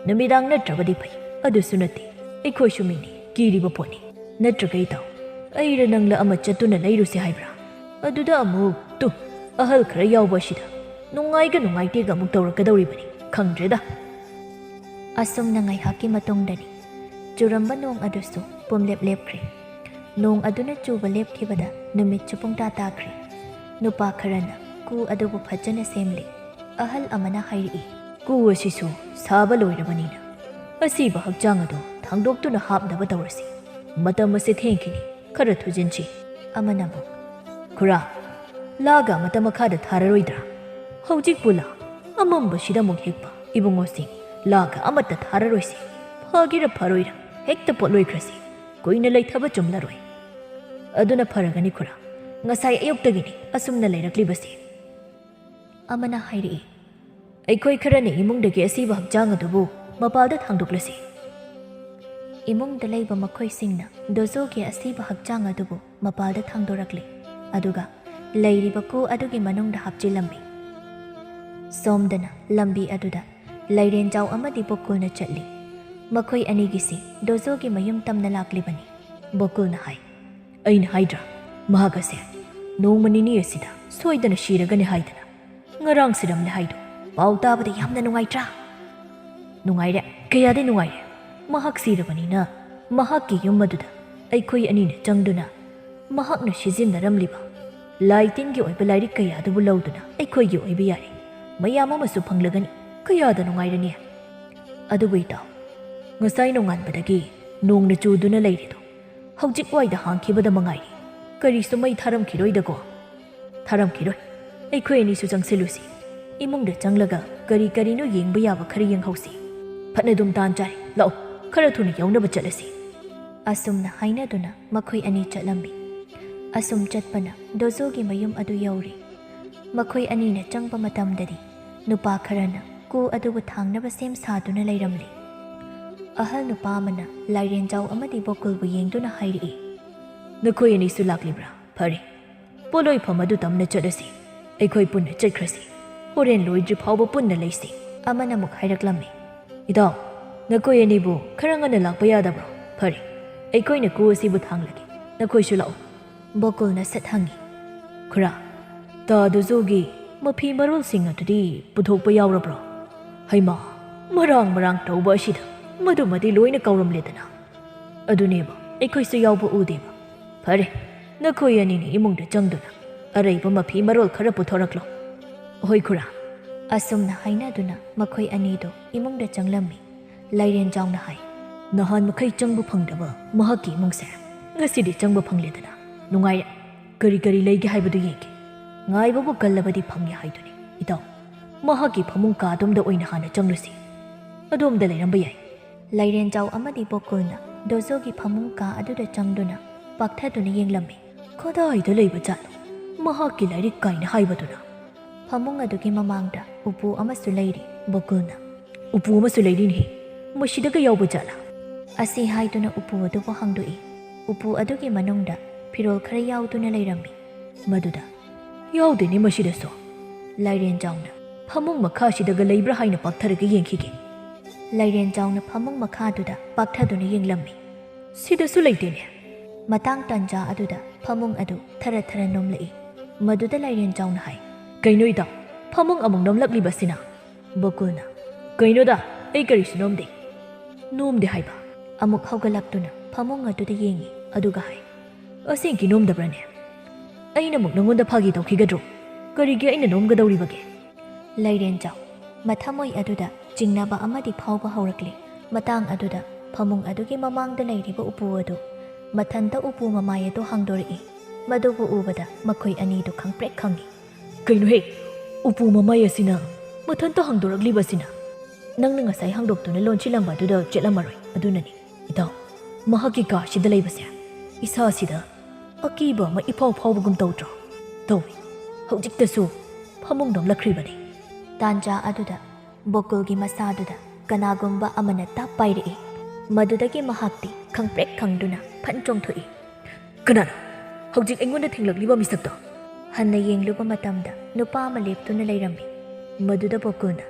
ꯅꯨꯃꯤꯗꯥꯡ ꯅꯠꯇ꯭ꯔꯕꯗꯤ ꯐꯩ, ꯑꯗꯨꯁꯨ ꯅꯠꯇꯦ꯫ ꯑꯩꯈꯣꯏꯁꯨ ꯃꯤꯅꯤ, ꯀꯤꯔꯤꯕ ꯄꯣꯠꯅꯤ꯫ ꯅꯠꯇ꯭ꯔꯒ ꯏꯇꯥꯎ, ꯑꯩꯔ ꯅꯪꯂ ꯑꯃ ꯆꯠꯇꯨꯅ ꯂꯩꯔꯨꯁꯤ ꯍꯥꯏꯕ꯭ꯔꯥ? ꯑꯗꯨꯗ ꯑꯃꯨꯛ, ꯇꯨ, ꯑꯍꯜ ꯈꯔ ꯌꯥꯎꯕ ꯑꯁꯤꯗ ꯅꯨꯡꯉꯥꯏꯒ ꯅꯨꯡꯉꯥꯏꯇꯦꯒ ꯑꯃꯨꯛ ꯇꯧꯔꯛꯀꯗꯧꯔꯤꯕꯅꯤ꯫ ꯈꯪꯗ꯭ꯔꯦꯗ꯫" ꯑꯁꯨꯝꯅ ꯉꯥꯏꯍꯥꯛꯀꯤ ꯃꯇꯨꯡꯗꯅꯤ ꯆꯨꯔꯝꯕ ꯅꯣꯡ ꯑꯗꯨꯁꯨ ꯄꯨꯝꯂꯦꯞ ꯂꯦꯞꯈ꯭ꯔꯦ꯫ ꯅꯣꯡ ꯑꯗꯨꯅ ꯆꯨꯕ ꯂꯦꯞꯈꯤꯕꯗ ꯅꯨꯃꯤꯠꯁꯨ ꯄꯨꯡꯇꯥ ꯇꯥꯈ꯭ꯔꯦ꯫ ꯅꯨꯄꯥ ꯈꯔꯅ ꯀꯨ ꯑꯗꯨꯕꯨ ꯐꯖꯅ ꯁꯦꯝꯂꯤ꯫ ꯑꯍꯜ ꯑꯃꯅ ꯍꯥꯏꯔꯛꯏ, "ꯀꯨ ꯑꯁꯤꯁꯨ ꯁꯥꯕ ꯂꯣꯏꯔꯕꯅꯤꯅ ꯑꯁꯤꯕ ꯍꯛꯆꯥꯡ ꯑꯗꯨ ꯊꯥꯡꯗꯣꯛꯇꯨꯅ ꯍꯥꯞꯅꯕ ꯇꯧꯔꯁꯤ꯫ ꯃꯇꯝ ꯑꯁꯤ ꯊꯦꯡꯈꯤꯅꯤ, ꯈꯔ ꯊꯨꯖꯤꯟꯁꯤ꯫" ꯑꯃꯅ ꯑꯃꯨꯛ, "ꯈꯨꯔꯥ, ꯂꯥꯒ ꯑꯃꯠꯇ ꯃꯈꯥꯗ ꯊꯥꯔꯔꯣꯏꯗ꯭ꯔꯥ? ꯍꯧꯖꯤꯛꯄꯨ ꯂꯥ ꯑꯃꯝꯕꯁꯤꯗ ꯑꯃꯨꯛ ꯍꯦꯛꯄ꯫ ꯏꯕꯨꯡꯉꯣꯁꯤꯡ, ꯂꯥꯒ ꯑꯃꯠꯇ ꯊꯥꯔꯔꯣꯏꯁꯤ꯫ ꯐꯒꯦꯔꯥ ꯐꯔꯣꯏꯔꯥ, ꯍꯦꯛꯇ ꯄꯣꯠꯂꯣꯏꯈ꯭ꯔꯁꯤ꯫ ꯀꯨꯏꯅ ꯂꯩꯊꯕ ꯆꯨꯝꯂꯔꯣꯏ꯫" "ꯑꯗꯨꯅ ꯐꯔꯒꯅꯤ ꯈꯨꯔꯥ꯫ ꯉꯁꯥꯏ ꯑꯌꯨꯛꯇꯒꯤꯅꯤ ꯑꯁꯨꯝꯅ ꯂꯩꯔꯛꯂꯤꯕꯁꯤ꯫" ꯑꯃꯅ ꯍꯥꯏꯔꯛꯏ, "ꯑꯩꯈꯣꯏ ꯈꯔꯅ ꯏꯃꯨꯡꯗꯒꯤ ꯑꯁꯤꯕ ꯍꯛꯆꯥꯡ ꯑꯗꯨꯕꯨ ꯃꯄꯥꯜꯗ ꯊꯥꯡꯗꯣꯛꯂꯁꯤ꯫" ꯏꯃꯨꯡꯗ ꯂꯩꯕ ꯃꯈꯣꯏꯁꯤꯡꯅ ꯗꯣꯖꯣꯒꯤ ꯑꯁꯤꯕ ꯍꯛꯆꯥꯡ ꯑꯗꯨꯕꯨ ꯃꯄꯥꯜꯗ ꯊꯥꯡꯗꯣꯔꯛꯂꯤ, ꯑꯗꯨꯒ ꯂꯩꯔꯤꯕ ꯀꯨ ꯑꯗꯨꯒꯤ ꯃꯅꯨꯡꯗ ꯍꯥꯞꯆꯤꯜꯂꯝꯃꯤ꯫ ꯁꯣꯝꯗꯅ ꯂꯝꯕꯤ ꯑꯗꯨꯗ ꯂꯩꯔꯦꯟꯖꯥꯎ ꯑꯃꯗꯤ ꯕꯣꯀꯨꯜꯅ ꯆꯠꯂꯤ꯫ ꯃꯈꯣꯏ ꯑꯅꯤꯒꯤꯁꯤ ꯗꯣꯖꯣꯒꯤ ꯃꯌꯨꯝ ꯇꯝꯅ ꯂꯥꯛꯂꯤꯕꯅꯤ꯫ ꯕꯣꯀꯨꯜꯅ ꯍꯥꯏ, "ꯑꯩꯅ ꯍꯥꯏꯗ꯭ꯔꯥ, ꯃꯍꯥꯛ ꯑꯁꯦ ꯅꯣꯡꯃ ꯅꯤꯅꯤ ꯑꯁꯤꯗ ꯁꯣꯏꯗꯅ ꯁꯤꯔꯒꯅꯤ ꯍꯥꯏꯗꯅ꯫ ꯉꯔꯥꯡ ꯁꯤꯔꯝꯂꯦ ꯍꯥꯏꯗꯣ ꯄꯥꯎ ꯇꯥꯕꯗ ꯌꯥꯝꯅ ꯅꯨꯡꯉꯥꯏꯇ꯭ꯔꯥ?" "ꯅꯨꯡꯉꯥꯏꯔꯦ, ꯀꯌꯥꯗꯤ ꯅꯨꯡꯉꯥꯏꯔꯦ꯫ ꯃꯍꯥꯛ ꯁꯤꯔꯕꯅꯤꯅ ꯃꯍꯥꯛꯀꯤ ꯌꯨꯝ ꯑꯗꯨꯗ ꯑꯩꯈꯣꯏ ꯑꯅꯤꯅ ꯆꯪꯗꯨꯅ ꯃꯍꯥꯛꯅ ꯁꯤꯖꯤꯟꯅꯔꯝꯂꯤꯕ ꯂꯥꯏ ꯇꯤꯟꯒꯤ ꯑꯣꯏꯕ ꯂꯥꯏꯔꯤꯛ ꯀꯌꯥꯗꯨꯕꯨ ꯂꯧꯗꯨꯅ ꯑꯩꯈꯣꯏꯒꯤ ꯑꯣꯏꯕ ꯌꯥꯔꯦ꯫ ꯃꯌꯥꯝ ꯑꯃꯁꯨ ꯐꯪꯂꯒꯅꯤ꯫ ꯀꯌꯥꯗ ꯅꯨꯡꯉꯥꯏꯔꯅꯤ꯫ ꯑꯗꯨꯕꯨ ꯏꯇꯥꯎ, ꯉꯁꯥꯏ ꯅꯣꯡꯉꯥꯟꯕꯗꯒꯤ ꯅꯣꯡꯅ ꯆꯨꯗꯨꯅ ꯂꯩꯔꯤꯗꯣ ꯍꯧꯖꯤꯛ ꯋꯥꯏꯗ ꯍꯥꯡꯈꯤꯕꯗ ꯃꯉꯥꯏꯔꯦ꯫ ꯀꯔꯤꯁꯨ ꯃꯩ ꯊꯥꯔꯝꯈꯤꯔꯣꯏꯗꯀꯣ? ꯊꯥꯔꯝꯈꯤꯔꯣꯏ꯫ ꯑꯩꯈꯣꯏ ꯑꯅꯤꯁꯨ ꯆꯪꯁꯤꯜꯂꯨꯁꯤ꯫ ꯏꯃꯨꯡꯗ ꯆꯪꯂꯒ ꯀꯔꯤ ꯀꯔꯤꯅꯣ ꯌꯦꯡꯕ ꯌꯥꯕ ꯈꯔ ꯌꯦꯡꯍꯧꯁꯤ꯫ ꯐꯠꯅꯗꯨꯝ ꯇꯥꯟ ꯆꯥꯔꯦ꯫ ꯂꯥꯛꯑꯣ, ꯈꯔ ꯊꯨꯅ ꯌꯧꯅꯕ ꯆꯠꯂꯁꯤ꯫ ꯑꯁꯨꯝꯅ ꯍꯥꯏꯅꯗꯨꯅ ꯃꯈꯣꯏ ꯑꯅꯤ ꯆꯠꯂꯝꯃꯤ꯫ ꯑꯁꯨꯝ ꯆꯠꯄꯅ ꯗꯣꯖꯣꯒꯤ ꯃꯌꯨꯝ ꯑꯗꯨ ꯌꯧꯔꯦ꯫ ꯃꯈꯣꯏ ꯑꯅꯤꯅ ꯆꯪꯕ ꯃꯇꯝꯗꯗꯤ ꯅꯨꯄꯥ ꯈꯔꯅ ꯀꯨ ꯑꯗꯨꯕꯨ ꯊꯥꯡꯅꯕ ꯁꯦꯝ ꯁꯥꯗꯨꯅ ꯂꯩꯔꯝꯂꯤ꯫ ꯑꯍꯜ ꯅꯨꯄꯥ ꯑꯃꯅ ꯂꯥꯏꯔꯦꯟꯖꯥꯎ ꯑꯃꯗꯤ ꯕꯣꯀꯨꯜꯕꯨ ꯌꯦꯡꯗꯨꯅ ꯍꯥꯏꯔꯛꯏ, "ꯅꯈꯣꯏ ꯑꯅꯤꯁꯨ ꯂꯥꯛꯂꯤꯕ꯭ꯔꯥ? ꯐꯔꯦ, ꯄꯣꯠꯂꯣꯏꯐꯝ ꯑꯗꯨ ꯇꯝꯅ ꯆꯠꯂꯁꯤ꯫ ꯑꯩꯈꯣꯏ ꯄꯨꯟꯅ ꯆꯠꯈ꯭ꯔꯁꯤ꯫ ꯍꯣꯔꯦꯟ ꯂꯣꯏꯗ꯭ꯔꯤ ꯐꯥꯎꯕ ꯄꯨꯟꯅ ꯂꯩꯁꯤ꯫" ꯑꯃꯅ ꯑꯃꯨꯛ ꯍꯥꯏꯔꯛꯂꯝꯃꯤ, "ꯏꯇꯥꯎ, ꯅꯈꯣꯏ ꯑꯅꯤꯕꯨ ꯈꯔ ꯉꯟꯅ ꯂꯥꯛꯄ ꯌꯥꯗꯕ꯭ꯔꯣ? ꯐꯔꯦ, ꯑꯩꯈꯣꯏꯅ ꯀꯨ ꯑꯁꯤꯕꯨ ꯊꯥꯡꯂꯒꯦ꯫ ꯅꯈꯣꯏꯁꯨ ꯂꯥꯛꯎ꯫" ꯕꯣꯀꯨꯜꯅ ꯁꯠ ꯍꯪꯉꯤ, "ꯈꯨꯔꯥ, ꯇꯥ ꯗꯣꯖꯣꯒꯤ ꯃꯐꯤ ꯃꯔꯣꯜꯁꯤꯡ ꯑꯗꯨꯗꯤ ꯄꯨꯊꯣꯛꯄ ꯌꯥꯎꯔꯕ꯭ꯔꯣ?" "ꯍꯩꯃꯥ, ꯃꯔꯥꯡ ꯃꯔꯥꯡ ꯇꯧꯕ ꯑꯁꯤꯗ ꯃꯗꯨꯃꯗꯤ ꯂꯣꯏꯅ ꯀꯥꯎꯔꯝꯂꯦꯗꯅ꯫ ꯑꯗꯨꯅꯦꯕ, ꯑꯩꯈꯣꯏꯁꯨ ꯌꯥꯎꯕ ꯎꯗꯦꯕ꯫ ꯐꯔꯦ, ꯅꯈꯣꯏ ꯑꯅꯤꯅ ꯏꯃꯨꯡꯗ ꯆꯪꯗꯨꯅ ꯑꯔꯩꯕ ꯃꯐꯤ ꯃꯔꯣꯜ ꯈꯔ ꯄꯨꯊꯣꯔꯛꯂꯣ꯫" "ꯍꯣꯏ ꯈꯨꯔꯥ꯫" ꯑꯁꯨꯝꯅ ꯍꯥꯏꯅꯗꯨꯅ ꯃꯈꯣꯏ ꯑꯅꯤꯗꯨ ꯏꯃꯨꯡꯗ ꯆꯪꯂꯝꯃꯤ꯫ ꯂꯥꯏꯔꯦꯟꯖꯥꯎꯅ ꯍꯥꯏ, "ꯅꯍꯥꯟ ꯃꯈꯩ ꯆꯪꯕ ꯐꯪꯗꯕ ꯃꯍꯥꯛꯀꯤ ꯏꯃꯨꯡꯁꯦ ꯉꯁꯤꯗꯤ ꯆꯪꯕ ꯐꯪꯂꯦꯗꯅ꯫ ꯅꯨꯡꯉꯥꯏꯔꯦ꯫ ꯀꯔꯤ ꯀꯔꯤ ꯂꯩꯒꯦ ꯍꯥꯏꯕꯗꯨ ꯌꯦꯡꯒꯦ꯫ ꯉꯥꯏꯕꯕꯨ ꯀꯜꯂꯕꯗꯤ ꯐꯪꯉꯦ ꯍꯥꯏꯗꯨꯅꯤ꯫ ꯏꯇꯥꯎ, ꯃꯍꯥꯛꯀꯤ ꯐꯃꯨꯡ ꯀꯥ ꯑꯗꯣꯝꯗ ꯑꯣꯏꯅ ꯍꯥꯟꯅ ꯆꯪꯂꯨꯁꯤ꯫ ꯑꯗꯣꯝꯗ ꯂꯩꯔꯝꯕ ꯌꯥꯏ꯫" ꯂꯥꯏꯔꯦꯟꯖꯥꯎ ꯑꯃꯗꯤ ꯕꯣꯀꯨꯜꯅ ꯗꯣꯖꯣꯒꯤ ꯐꯃꯨꯡ ꯀꯥ ꯑꯗꯨꯗ ꯆꯪꯗꯨꯅ ꯄꯥꯛꯊꯗꯨꯅ ꯌꯦꯡꯂꯝꯃꯤ꯫ "ꯀꯗꯥꯏꯗ ꯂꯩꯕ ꯖꯥꯠꯅꯣ ꯃꯍꯥꯛꯀꯤ ꯂꯥꯏꯔꯤꯛ ꯀꯥꯏꯅ ꯍꯥꯏꯕꯗꯨꯅ?" ꯐꯃꯨꯡ ꯑꯗꯨꯒꯤ ꯃꯃꯥꯡꯗ ꯎꯄꯨ ꯑꯃꯁꯨ ꯂꯩꯔꯤ꯫ ꯕꯣꯀꯨꯜꯅ, "ꯎꯄꯨ ꯑꯃꯁꯨ ꯂꯩꯔꯤꯅꯦ꯫ ꯃꯁꯤꯗꯒ ꯌꯥꯎꯕ ꯖꯥꯠꯂꯥ?" ꯑꯁꯤ ꯍꯥꯏꯗꯨꯅ ꯎꯄꯨ ꯑꯗꯨꯕꯨ ꯍꯥꯡꯗꯣꯛꯏ꯫ ꯎꯄꯨ ꯑꯗꯨꯒꯤ ꯃꯅꯨꯡꯗ ꯐꯤꯔꯣꯜ ꯈꯔ ꯌꯥꯎꯗꯨꯅ ꯂꯩꯔꯝꯃꯤ꯫ ꯃꯗꯨꯗ, "ꯌꯥꯎꯗꯦꯅꯦ ꯃꯁꯤꯗꯁꯨ꯫" ꯂꯥꯏꯔꯦꯟꯖꯥꯎꯅ, "ꯐꯃꯨꯡ ꯃꯈꯥꯁꯤꯗꯒ ꯂꯩꯕ꯭ꯔꯥ ꯍꯥꯏꯅ ꯄꯥꯛꯊꯔꯒ ꯌꯦꯡꯈꯤꯒꯦ꯫" ꯂꯥꯏꯔꯦꯟꯖꯥꯎꯅ ꯐꯃꯨꯡ ꯃꯈꯥꯗꯨꯗ ꯄꯥꯛꯊꯗꯨꯅ ꯌꯦꯡꯂꯝꯃꯤ꯫ "ꯁꯤꯗꯁꯨ ꯂꯩꯇꯦꯅꯦ꯫" ꯃꯇꯥꯡ ꯇꯥꯟꯖꯥ ꯑꯗꯨꯗ ꯐꯃꯨꯡ ꯑꯗꯨ ꯊꯔ ꯊꯔ ꯅꯣꯝꯂꯛꯏ꯫ ꯃꯗꯨꯗ ꯂꯥꯏꯔꯦꯟꯖꯥꯎꯅ ꯍꯥꯏ, "ꯀꯩꯅꯣ ꯏꯇꯥꯎ, ꯐꯃꯨꯡ ꯑꯃꯨꯛ ꯅꯣꯝꯂꯛꯂꯤꯕꯁꯤꯅ?" ꯕꯣꯀꯨꯜꯅ, "ꯀꯩꯅꯣꯗ, ꯑꯩ ꯀꯔꯤꯁꯨ ꯅꯣꯝꯗꯦ꯫" "ꯅꯣꯝꯗꯦ ꯍꯥꯏꯕ?" ꯑꯃꯨꯛ ꯍꯧꯒꯠꯂꯛꯇꯨꯅ ꯐꯃꯨꯡ ꯑꯗꯨꯗ ꯌꯦꯡꯉꯤ, ꯑꯗꯨꯒ ꯍꯥꯏ, "ꯑꯁꯦꯡꯀꯤ ꯅꯣꯝꯗꯕ꯭ꯔꯅꯦ?" ꯑꯩꯅ ꯑꯃꯨꯛ ꯅꯉꯣꯟꯗ ꯐꯥꯒꯤ ꯇꯧꯈꯤꯒꯗ꯭ꯔꯣ? ꯀꯔꯤꯒꯤ ꯑꯩꯅ ꯅꯣꯝꯒꯗꯧꯔꯤꯕꯒꯦ? ꯂꯥꯏꯔꯦꯟꯖꯥꯎ ꯃꯊꯃꯣꯏ ꯑꯗꯨꯗ ꯆꯤꯡꯅꯕ ꯑꯃꯗꯤ ꯐꯥꯎꯕ ꯍꯧꯔꯛꯂꯦ꯫ ꯃꯇꯥꯡ ꯑꯗꯨꯗ ꯐꯃꯨꯡ ꯑꯗꯨꯒꯤ ꯃꯃꯥꯡꯗ ꯂꯩꯔꯤꯕ ꯎꯄꯨ ꯑꯗꯨ ꯃꯊꯟꯇ ꯎꯄꯨ ꯃꯃꯥꯏ ꯑꯗꯨ ꯍꯥꯡꯗꯣꯔꯛꯏ꯫ ꯃꯗꯨꯕꯨ ꯎꯕꯗ ꯃꯈꯣꯏ ꯑꯅꯤꯗꯨ ꯈꯪꯄ꯭ꯔꯦꯛ ꯈꯪꯏ꯫ ꯀꯩꯅꯣꯍꯦ, ꯎꯄꯨ ꯃꯃꯥꯏ ꯑꯁꯤꯅ ꯃꯊꯟꯇ ꯍꯥꯡꯗꯣꯔꯛꯂꯤꯕꯁꯤꯅ? ꯅꯪꯅ ꯉꯁꯥꯏ ꯍꯥꯡꯗꯣꯛꯇꯨꯅ ꯂꯣꯟꯁꯤꯜꯂꯝꯕ ꯑꯗꯨꯗ ꯆꯦꯠꯂꯝꯃꯔꯣꯏ꯫ ꯑꯗꯨꯅꯅꯤ꯫ ꯏꯇꯥꯎ, ꯃꯍꯥꯛꯀꯤ ꯀꯥꯁꯤꯗ ꯂꯩꯕꯁꯦ ꯏꯁꯥꯁꯤꯗ ꯑꯀꯤꯕ ꯑꯃ ꯏꯐꯥꯎ ꯐꯥꯎꯕꯒꯨꯝ ꯇꯧꯗ꯭ꯔꯣ? ꯇꯧꯏ꯫ ꯍꯧꯖꯤꯛꯇꯁꯨ ꯐꯃꯨꯡ ꯅꯣꯝꯂꯛꯈ꯭ꯔꯤꯕꯅꯤ꯫ ꯇꯥꯟꯖꯥ ꯑꯗꯨꯗ ꯕꯣꯀꯨꯜꯒꯤ ꯃꯁꯥꯗꯨꯗ ꯀꯅꯥꯒꯨꯝꯕ ꯑꯃꯅ ꯇꯥꯞ ꯄꯥꯏꯔꯛꯏ꯫ ꯃꯗꯨꯗꯒꯤ ꯃꯍꯥꯛꯇꯤ ꯈꯪꯄ꯭ꯔꯦꯛ ꯈꯪꯗꯨꯅ ꯐꯟ ꯆꯣꯡꯊꯣꯛꯏ꯫ "ꯀꯅꯥꯅꯣ ꯍꯧꯖꯤꯛ ꯑꯩꯉꯣꯟꯗ ꯊꯦꯡꯂꯛꯂꯤꯕ ꯃꯤꯁꯛꯇꯣ?" ꯍꯟꯅ ꯌꯦꯡꯂꯨꯕ ꯃꯇꯝꯗ ꯅꯨꯄꯥ ꯑꯃ ꯂꯦꯞꯇꯨꯅ ꯂꯩꯔꯝꯃꯤ꯫ ꯃꯗꯨꯗ ꯕꯣꯀꯨꯜꯅ,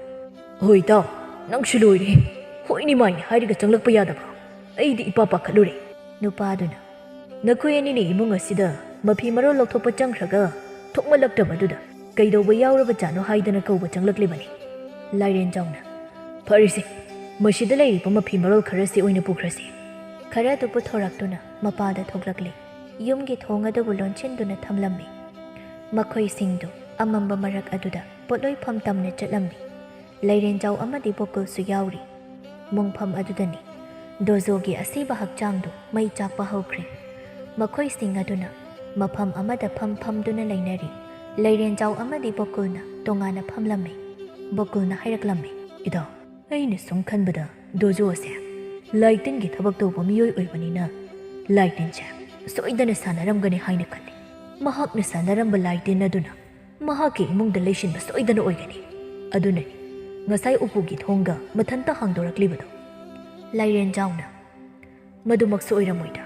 "ꯍꯣꯏ ꯏꯇꯥꯎ, ꯅꯪꯁꯨ ꯂꯣꯏꯔꯦ꯫ ꯍꯣꯏꯅꯤ ꯃꯥꯏꯅꯤ ꯍꯥꯏꯔꯒ ꯆꯪꯂꯛꯄ ꯌꯥꯗꯕ꯭ꯔꯣ? ꯑꯩꯗꯤ ꯏꯄꯥ ꯄꯥꯈꯠꯂꯨꯔꯦ꯫" ꯅꯨꯄꯥꯗꯨꯅ, "ꯅꯈꯣꯏ ꯑꯅꯤꯅ ꯏꯃꯨꯡ ꯑꯁꯤꯗ ꯃꯐꯤ ꯃꯔꯣꯜ ꯂꯧꯊꯣꯛꯄ ꯆꯪꯈ꯭ꯔꯒ ꯊꯣꯛꯃꯜꯂꯛꯇꯕꯗꯨꯗ ꯀꯩꯗꯧꯕ ꯌꯥꯎꯔꯕꯖꯥꯠꯅꯣ ꯍꯥꯏꯗꯅ ꯀꯧꯕ ꯆꯪꯂꯛꯂꯤꯕꯅꯤ꯫" ꯂꯥꯏꯔꯦꯟꯖꯥꯎꯅ, "ꯐꯔꯦꯁꯦ, ꯃꯁꯤꯗ ꯂꯩꯔꯤꯕ ꯃꯐꯤ ꯃꯔꯣꯜ ꯈꯔꯁꯤ ꯑꯣꯏꯅ ꯄꯨꯈ꯭ꯔꯁꯤ꯫" ꯈꯔꯗꯨ ꯄꯨꯊꯣꯔꯛꯇꯨꯅ ꯃꯄꯥꯗ ꯊꯣꯛꯂꯛꯂꯦ꯫ ꯌꯨꯝꯒꯤ ꯊꯣꯡ ꯑꯗꯨꯕꯨ ꯂꯣꯟꯁꯤꯟꯗꯨꯅ ꯊꯝꯂꯝꯃꯤ꯫ ꯃꯈꯣꯏꯁꯤꯡꯗꯨ ꯑꯃꯝꯕ ꯃꯔꯛ ꯑꯗꯨꯗ ꯄꯣꯠꯂꯣꯏꯐꯝ ꯇꯝꯅ ꯆꯠꯂꯝꯃꯤ꯫ ꯂꯩꯔꯦꯟꯖꯥꯎ ꯑꯃꯗꯤ ꯕꯣꯀꯨꯜꯁꯨ ꯌꯥꯎꯔꯤ꯫ ꯃꯨꯡꯐꯝ ꯑꯗꯨꯗꯅꯤ ꯗꯣꯖꯣꯒꯤ ꯑꯁꯤꯕ ꯍꯛꯆꯥꯡꯗꯨ ꯃꯩ ꯆꯥꯛꯄ ꯍꯧꯈ꯭ꯔꯦ꯫ ꯃꯈꯣꯏꯁꯤꯡ ꯑꯗꯨꯅ ꯃꯐꯝ ꯑꯃꯗ ꯐꯝ ꯐꯝꯗꯨꯅ ꯂꯩꯅꯔꯤ꯫ ꯂꯩꯔꯦꯟꯖꯥꯎ ꯑꯃꯗꯤ ꯕꯣꯀꯨꯜꯅ ꯇꯣꯉꯥꯟꯅ ꯐꯝꯂꯝꯃꯤ꯫ ꯕꯣꯀꯨꯜꯅ ꯍꯥꯏꯔꯛꯂꯝꯃꯤ, "ꯏꯇꯥꯎ, ꯑꯩꯅ ꯁꯨꯝ ꯈꯟꯕꯗ ꯗꯣꯖꯣ ꯑꯁꯦ ꯂꯥꯏꯇꯤꯟꯒꯤ ꯊꯕꯛ ꯇꯧꯕ ꯃꯤꯑꯣꯏ ꯑꯣꯏꯕꯅꯤꯅ ꯂꯥꯏꯇꯤꯟꯁꯦ ꯁꯣꯏꯗꯅ ꯁꯥꯟꯅꯔꯝꯒꯅꯤ ꯍꯥꯏꯅ ꯈꯜꯂꯤ꯫ ꯃꯍꯥꯛꯅ ꯁꯥꯟꯅꯔꯝꯕ ꯂꯥꯏꯇꯤꯟ ꯑꯗꯨꯅ ꯃꯍꯥꯛꯀꯤ ꯏꯃꯨꯡꯗ ꯂꯩꯁꯤꯟꯕ ꯁꯣꯏꯗꯅ ꯑꯣꯏꯒꯅꯤ꯫ ꯑꯗꯨꯅꯅꯤ ꯉꯁꯥꯏ ꯎꯄꯨꯒꯤ ꯊꯣꯡꯒ ꯃꯊꯟꯇ ꯍꯥꯡꯗꯣꯔꯛꯂꯤꯕꯗꯣ꯫" ꯂꯥꯏꯔꯦꯟꯖꯥꯎꯅ, "ꯃꯗꯨꯃꯛꯁꯨ ꯑꯣꯏꯔꯝꯃꯣꯏꯗ꯫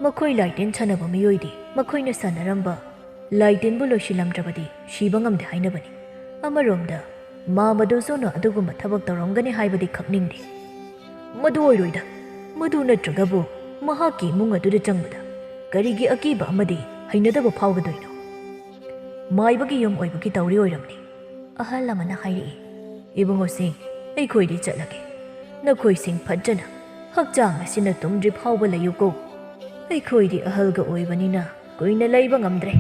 ꯃꯈꯣꯏ ꯂꯥꯏꯇꯤꯟ ꯁꯥꯟꯅꯕ ꯃꯤꯑꯣꯏꯗꯤ ꯃꯈꯣꯏꯅ ꯁꯥꯟꯅꯔꯝꯕ ꯂꯥꯏꯇꯤꯟꯕꯨ ꯂꯣꯏꯁꯤꯜꯂꯝꯗ꯭ꯔꯕꯗꯤ ꯁꯤꯕ ꯉꯝꯗꯦ ꯍꯥꯏꯅꯕꯅꯤ꯫ ꯑꯃꯔꯣꯝꯗ ꯃꯥ ꯃꯗꯨꯁꯨꯅ ꯑꯗꯨꯒꯨꯝꯕ ꯊꯕꯛ ꯇꯧꯔꯝꯒꯅꯤ ꯍꯥꯏꯕꯗꯤ ꯈꯪꯅꯤꯡꯗꯦ꯫" "ꯃꯗꯨ ꯑꯣꯏꯔꯣꯏꯗ꯫ ꯃꯗꯨ ꯅꯠꯇ꯭ꯔꯒꯕꯨ ꯃꯍꯥꯛꯀꯤ ꯏꯃꯨꯡ ꯑꯗꯨꯗ ꯆꯪꯕꯗ ꯀꯔꯤꯒꯤ ꯑꯀꯤꯕ ꯑꯃꯗꯤ ꯍꯩꯅꯗꯕ ꯐꯥꯎꯒꯗꯣꯏꯅꯣ? ꯃꯥꯏꯕꯒꯤ ꯌꯨꯝ ꯑꯣꯏꯕꯒꯤ ꯇꯧꯔꯤ ꯑꯣꯏꯔꯝꯅꯤ꯫" ꯑꯍꯜ ꯑꯃꯅ ꯍꯥꯏꯔꯛꯏ, "ꯏꯕꯨꯡꯉꯣꯁꯤꯡ, ꯑꯩꯈꯣꯏꯗꯤ ꯆꯠꯂꯒꯦ꯫ ꯅꯈꯣꯏꯁꯤꯡ ꯐꯖꯅ ꯍꯛꯆꯥꯡ ꯑꯁꯤꯅ ꯇꯨꯝꯗ꯭ꯔꯤ ꯐꯥꯎꯕ ꯂꯩꯌꯨꯀꯣ꯫ ꯑꯩꯈꯣꯏꯗꯤ ꯑꯍꯜꯒ ꯑꯣꯏꯕꯅꯤꯅ ꯀꯨꯏꯅ ꯂꯩꯕ ꯉꯝꯗ꯭ꯔꯦ꯫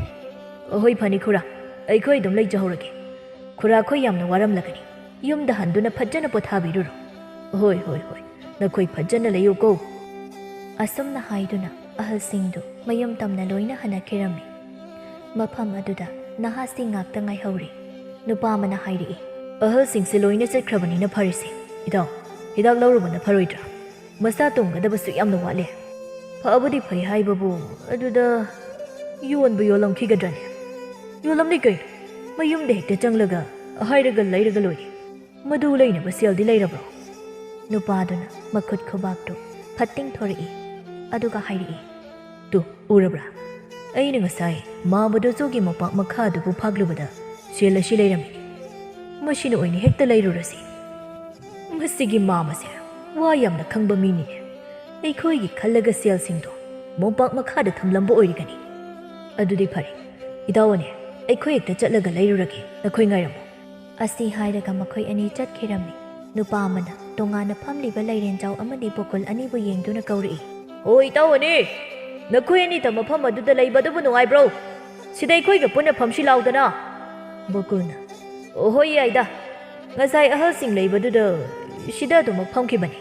ꯑꯍꯣꯏ, ꯐꯅꯤ ꯈꯨꯔꯥ, ꯑꯩꯈꯣꯏ ꯑꯗꯨꯝ ꯂꯩꯖꯍꯧꯔꯒꯦ꯫ ꯈꯨꯔꯥꯈꯣꯏ ꯌꯥꯝꯅ ꯋꯥꯔꯝꯂꯒꯅꯤ꯫ ꯌꯨꯝꯗ ꯍꯟꯗꯨꯅ ꯐꯖꯅ ꯄꯣꯊꯥꯕꯤꯔꯨꯔꯣ꯫ ꯍꯣꯏ, ꯍꯣꯏ, ꯍꯣꯏ, ꯅꯈꯣꯏ ꯐꯖꯅ ꯂꯩꯌꯨꯀꯣ꯫ ꯑꯁꯨꯝꯅ ꯍꯥꯏꯗꯨꯅ ꯑꯍꯜꯁꯤꯡꯗꯨ ꯃꯌꯨꯝ ꯇꯝꯅ ꯂꯣꯏꯅ ꯍꯟꯅꯈꯤꯔꯝꯃꯤ꯫ ꯃꯐꯝ ꯑꯗꯨꯗ ꯅꯍꯥꯁꯤꯡ ꯉꯥꯛꯇ ꯉꯥꯏꯍꯧꯔꯤ꯫ ꯅꯨꯄꯥ ꯑꯃꯅ ꯍꯥꯏꯔꯛꯏ, "ꯑꯍꯜꯁꯤꯡꯁꯦ ꯂꯣꯏꯅ ꯆꯠꯈ꯭ꯔꯕꯅꯤꯅ ꯐꯔꯤꯁꯦ꯫ ꯏꯇꯥꯎ, ꯍꯤꯗꯥꯛ ꯂꯧꯔꯨꯕꯅ ꯐꯔꯣꯏꯗ꯭ꯔꯥ? ꯃꯁꯥ ꯇꯨꯝꯒꯗꯕꯁꯨ ꯌꯥꯝꯅ ꯋꯥꯠꯂꯦ꯫" "ꯐꯕꯨꯗꯤ ꯐꯩ ꯍꯥꯏꯕꯕꯨ, ꯑꯗꯨꯗ ꯌꯣꯟꯕ ꯌꯣꯜꯂꯝꯈꯤꯒꯗ꯭ꯔꯅꯦ?" "ꯌꯣꯜꯂꯝꯅꯤ ꯀꯩꯅꯣ, ꯃꯌꯨꯝꯗ ꯍꯦꯛꯇ ꯆꯪꯂꯒ ꯍꯥꯏꯔꯒ ꯂꯩꯔꯒ ꯂꯣꯏꯔꯦ꯫ ꯃꯗꯨ ꯂꯩꯅꯕ ꯁꯦꯜꯗꯤ ꯂꯩꯔꯕ꯭ꯔꯣ?" ꯅꯨꯄꯥꯗꯨꯅ ꯃꯈꯨꯠ ꯈꯨꯕꯥꯛꯇꯨ ꯐꯠꯇꯤꯡꯊꯣꯔꯛꯏ, ꯑꯗꯨꯒ ꯍꯥꯏꯔꯛꯏ, "ꯇꯨ, ꯎꯔꯕ꯭ꯔꯥ? ꯑꯩꯅ ꯉꯁꯥꯏ ꯃꯥꯃꯥ ꯗꯣꯖꯣꯒꯤ ꯃꯣꯝꯄꯥꯛ ꯃꯈꯥ ꯑꯗꯨꯕꯨ ꯐꯥꯛꯂꯨꯕꯗ ꯁꯦꯜ ꯑꯁꯤ ꯂꯩꯔꯝꯃꯤꯅꯦ꯫ ꯃꯁꯤꯅ ꯑꯣꯏꯅ ꯍꯦꯛꯇ ꯂꯩꯔꯨꯔꯁꯤ꯫" "ꯃꯁꯤꯒꯤ ꯃꯥꯃꯥꯁꯦ ꯋꯥ ꯌꯥꯝꯅ ꯈꯪꯕ ꯃꯤꯅꯤꯅꯦ꯫ ꯑꯩꯈꯣꯏꯒꯤ ꯈꯜꯂꯒ ꯁꯦꯜꯁꯤꯡꯗꯣ ꯃꯣꯝꯄꯥꯛ ꯃꯈꯥꯗ ꯊꯝꯂꯝꯕ ꯑꯣꯏꯔꯒꯅꯤ꯫ ꯑꯗꯨꯗꯤ ꯐꯔꯦ, ꯏꯇꯥꯎ ꯑꯅꯤ, ꯑꯩꯈꯣꯏ ꯍꯦꯛꯇ ꯆꯠꯂꯒ ꯂꯩꯔꯨꯔꯒꯦ, ꯅꯈꯣꯏ ꯉꯥꯏꯔꯝꯃꯨ꯫" ꯑꯁꯤ ꯍꯥꯏꯔꯒ ꯃꯈꯣꯏ ꯑꯅꯤ ꯆꯠꯈꯤꯔꯝꯃꯤ꯫ ꯅꯨꯄꯥ ꯑꯃꯅ ꯇꯣꯉꯥꯟꯅ ꯐꯝꯂꯤꯕ ꯂꯩꯔꯦꯟꯖꯥꯎ ꯑꯃꯗꯤ ꯕꯣꯀꯨꯜ ꯑꯅꯤꯕꯨ ꯌꯦꯡꯗꯨꯅ ꯀꯧꯔꯛꯏ, "ꯍꯣ, ꯏꯇꯥꯎ ꯑꯅꯤ, ꯅꯈꯣꯏ ꯑꯅꯤꯇ ꯃꯐꯝ ꯑꯗꯨꯗ ꯂꯩꯕ ꯑꯗꯨꯕꯨ ꯅꯨꯡꯉꯥꯏꯕ꯭ꯔꯣ? ꯁꯤꯗ ꯑꯩꯈꯣꯏꯒ ꯄꯨꯟꯅ ꯐꯝꯁꯤ ꯂꯥꯎꯗꯅ꯫" ꯕꯣꯀꯨꯜꯅ, "ꯑꯣ, ꯍꯣꯏ, ꯌꯥꯏꯗ꯫ ꯉꯁꯥꯏ ꯑꯍꯜꯁꯤꯡ ꯂꯩꯕꯗꯨꯗ ꯁꯤꯗ ꯑꯗꯨꯃꯛ ꯐꯝꯈꯤꯕꯅꯤ꯫"